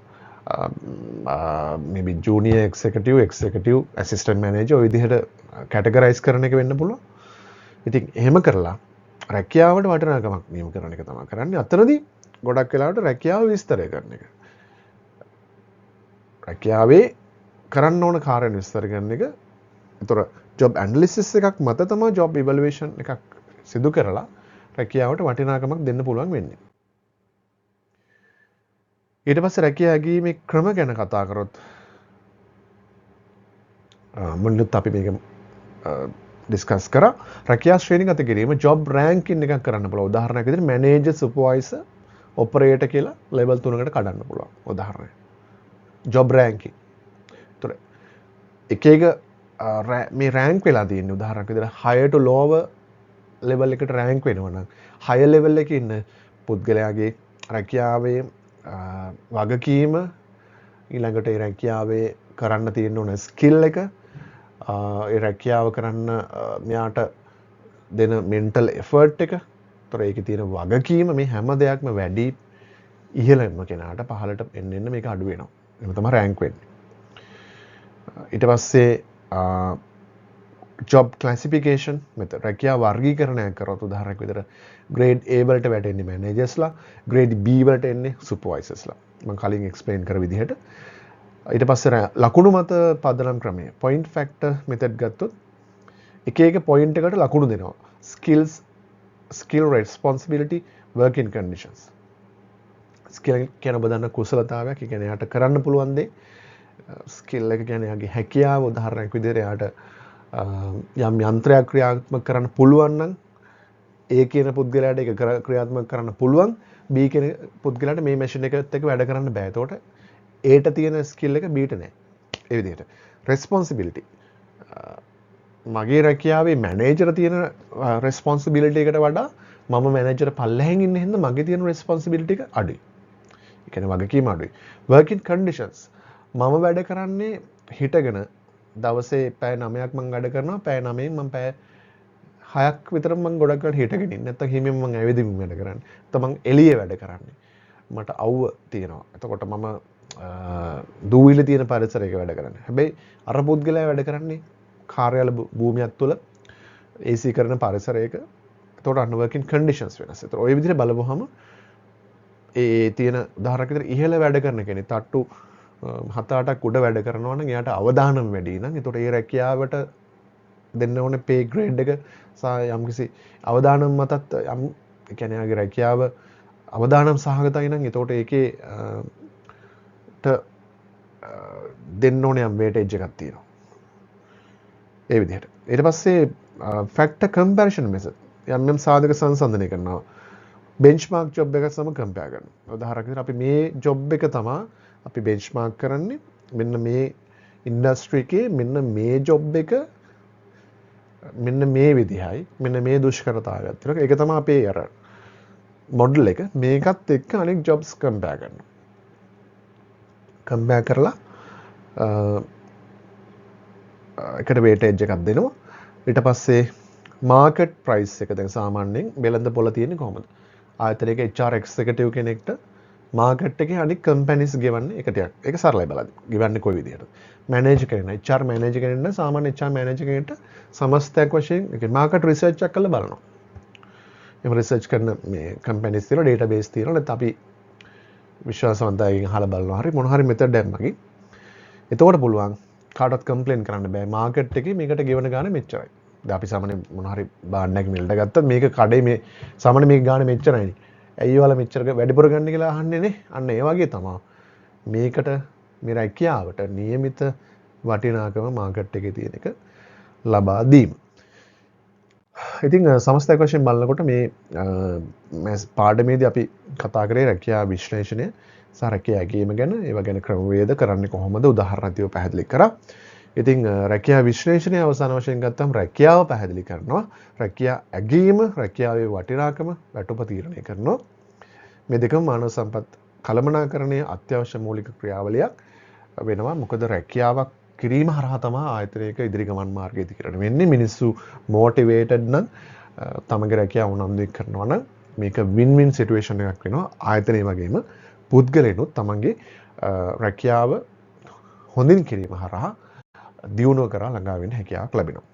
maybe junior executive, executive, assistant manager ඔය විදිහට කැටගරයිස් කරන එක වෙන්න පුළුවන්. ඉතින් එහෙම කරලා රැකියාවට වටිනාකමක් නියම කරන එක තමයි කරන්නේ. අතනදී ගොඩක් වෙලාවට රැකියාව විස්තරය කරන එක. රැකියාවේ කරන්න ඕන කාර්යයන් විස්තර කරන එක. ඒතොර ජොබ් ඇනලිසිස් එකක් මත තමයි ජොබ් ඉවැලුවේෂන් එකක් සිදු කරලා රැකියාවට වටිනාකමක් දෙන්න පුළුවන් වෙන්නේ. ඊට පස්සේ රැකියා ඇගීමේ ක්‍රම ගැන කතා කරොත්, මුලින්ත් අපි මේක ඩිස්කස් කරා. රැකියා ශ්‍රේණිගත කිරීම ජොබ් රෑන්කින් එකක් කරන්න පුළුවන්. උදාහරණයක් විදිහට මැනේජර්, සුපර්වයිසර්, ඔපරේටර් කියලා ලෙවල් තුනකට කඩන්න පුළුවන්. උදාහරණයක්. Job ranking. ඒතර එක එක මේ රෑන්ක් වෙලා තියෙන්නේ උදාහරණයක් විදිහට higher to lower level එකට රෑන්ක් වෙනවා නම් higher level එකේ ඉන්න පුද්ගලයාගේ රැකියාවේ වගකීම, ඊළඟට ඒ රැකියාවේ කරන්න තියෙන ඕන ස්කිල් එක, ඒ රැකියාව කරන්න මෙයාට දෙන මෙන්ටල් එෆර්ට් එක, ඒතර ඒකේ තියෙන වගකීම, මේ හැම දෙයක්ම වැඩි ඉහළම කෙනාට පහළට එන්න එන්න මේක අඩු වෙනවා. එහෙම තමයි රෑන්ක් වෙන්නේ. ඊට පස්සේ ජොබ් ක්ලාසිෆිකේෂන් මෙතන රැකියා වර්ගීකරණයක් කරොත් උදාහරණයක් විදිහට ග්‍රේඩ් A වලට වැටෙන්නේ මැනේජර්ස්ලා, ග්‍රේඩ් B වලට එන්නේ සුපර්වයිසර්ස්ලා. මම කලින් එක්ස්ප්ලেইন කර විදිහට. ඊට පස්සේ ලකුණු මත පදනම් ක්‍රමය පොයින්ට් ෆැක්ටර් මෙතඩ් ගත්තොත් එක එක පොයින්ට් එකට ලකුණු දෙනවා. Skills, skill, responsibility, working conditions. Skill කියන ඔබ දන්න කුසලතාවයක්. ඒ කියන්නේ එයාට කරන්න පුළුවන් දේ. ස්කිල් එක කියන්නේ එයාගේ හැකියාව. උදාහරණයක් විදිහට එයාට යම් යන්ත්‍රයක් ක්‍රියාත්මක කරන්න පුළුවන් නම් ඒ කියන පුද්ගලයාට ඒක ක්‍රියාත්මක කරන්න පුළුවන්. B කියන පුද්ගලයාට මේ මැෂින් එකත් එක්ක වැඩ කරන්න බෑ. එතකොට ඒට තියෙන ස්කිල් එක Bට නෑ. ඒ විදිහට රෙස්පොන්සිබිලිටි, මගේ රැකියාවේ මැනේජර් තියෙන රෙස්පොන්සිබිලිටි එකට වඩා මම මැනේජර් පල්ලෙහෙන් ඉන්න හින්දා මගේ තියෙන රෙස්පොන්සිබිලිටි එක අඩුයි. ඒ කියන්නේ වගකීම අඩුයි. වර්කින් කන්ඩිෂන්ස්, මම වැඩ කරන්නේ හිටගෙන දවසේ පැය 9ක් මං වැඩ කරනවා. පැය 9න් මං පැය 6ක් විතර මං ගොඩක් වෙලාවට හිටගෙන ඉන්නේ. නැත්තම් හිමින් මං ඇවිදිමින් වැඩ කරන්නේ. නැත්තම් මං එළියේ වැඩ කරන්නේ. මට අවුව තියෙනවා. එතකොට මම දූවිලි තියෙන පරිසරයක වැඩ කරන්නේ. හැබැයි අර පුද්ගලයා වැඩ කරන්නේ කාර්යාල භූමියක් තුළ AC කරන පරිසරයක. එතකොට අන්න වර්කින් කන්ඩිෂන්ස් වෙනස්. එතකොට ඔය විදිහට බලපුවහම ඒ තියෙන උදාහරණයක් විදිහට ඉහළ වැඩ කරන කෙනෙක් තට්ටු 7-8ක් උඩ වැඩ කරනවා නම් එයාට අවදානම් වැඩි නම් එතකොට ඒ රැකියාවට දෙන්න ඕනේ පේ ග්‍රේඩ් එක සහ යම්කිසි අවදානම් මතත් යම්, ඒ කියන්නේ එයාගේ රැකියාව අවදානම් සහගතයි නම් එතකොට ඒකේ ට දෙන්න ඕනේ යම් වේටේජ් එකක් තියෙනවා. ඒ විදිහට. ඊට පස්සේ ෆැක්ටර් කම්පැරිසන් මෙතඩ්, යම් යම් සාධක සංසන්දනය කරනවා. බෙන්ච්මාර්ක් ජොබ් එකත් සමග කම්පෙයාර් කරනවා. උදාහරණයක් විදිහට අපි මේ ජොබ් එක තමා අපි බෙන්ච්මාර්ක් කරන්නේ. මෙන්න මේ ඉන්ඩස්ට්‍රි එකේ මෙන්න මේ ජොබ් එක මෙන්න මේ විදිහයි, මෙන්න මේ දුෂ්කරතාවයක් තියෙනවා. ඒක තමයි අපේ අර මොඩල් එක. මේකත් එක්ක අනෙක් ජොබ්ස් කම්පෙයාර් කරනවා. කම්පෙයාර් කරලා එකට වේටේජ් එකක් දෙනවා. ඊට පස්සේ මාකට් ප්‍රයිස් එක, දැන් සාමාන්‍යයෙන් වෙළඳ පොළ තියෙන්නේ කොහොමද? ආයතනයක HR executive කෙනෙක්ට මාකට් එකේ අනික් කම්පැනිස් ගෙවන්නේ එක ටිකක්. ඒක සරලයි බලන්න. ගෙවන්නේ කොයි විදිහටද? මැනේජර් කෙනෙක්, HR manager කෙනෙක් නම් සාමාන්‍ය HR manager කෙනෙක්ට සමස්තයක් වශයෙන් ඒ කියන්නේ මාකට් රිසර්ච් එකක් කරලා බලනවා. එහෙම රිසර්ච් කරන මේ කම්පැනිස් තියෙනවා, ඩේටාබේස් තියෙනවා. නැත්නම් අපි විශ්වාසවන්ත අයගෙන් අහලා බලනවා. හරි මොන හරි මෙතඩ් එකක් මගින්. එතකොට පුළුවන් කාටවත් කම්ප්ලේන් කරන්න බෑ. මාකට් එකේ මේකට ගෙවන ගාන මෙච්චරයි. දැන් අපි සාමාන්‍ය මොන හරි භාණ්ඩයක් මිලට ගත්තත් මේක කඩේ මේ සාමාන්‍ය මේක ගාන මෙච්චරයිනේ. ඇයි ඔයාලා මෙච්චර වැඩිපුර ගන්න කියලා අහන්නේ නේ. අන්න ඒ වගේ තමයි මේකට මේ රැකියාවට නියමිත වටිනාකම මාකට් එකේ තියෙන එක ලබා දීම. ඉතින් සමස්තයක් වශයෙන් බලනකොට මේ පාඩමේදී අපි කතා කරේ රැකියා විශ්ලේෂණය සහ රැකියා ඇගීම ගැන, ඒවා ගැන ක්‍රමවේද කරන්නේ කොහොමද උදාහරණ අතිව පැහැදිලි කරා. ඉතින් රැකියා විශ්ලේෂණය අවසාන වශයෙන් ගත්තම රැකියාව පැහැදිලි කරනවා. රැකියා ඇගීම, රැකියාවේ වටිනාකම වැටුප තීරණය කරනවා. මේ දෙකම මානව සම්පත් කළමනාකරණයේ අත්‍යවශ්‍ය මූලික ක්‍රියාවලියක් වෙනවා. මොකද රැකියාවක් කිරීම හරහා තමයි ආයතනයක ඉදිරි ගමන් මාර්ගය ඉදිකරන වෙන්නේ. මිනිස්සු මොටිවේටඩ් නම්, තමන්ගේ රැකියාව උනන්දු කරනවා නම් මේක වින් වින් සිටුේෂන් එකක් වෙනවා. ආයතනය වගේම පුද්ගලයනුත් තමන්ගේ රැකියාව හොඳින් කිරීම හරහා දියුණුව කරා ළඟා වෙන්න හැකියාවක් ලැබෙනවා.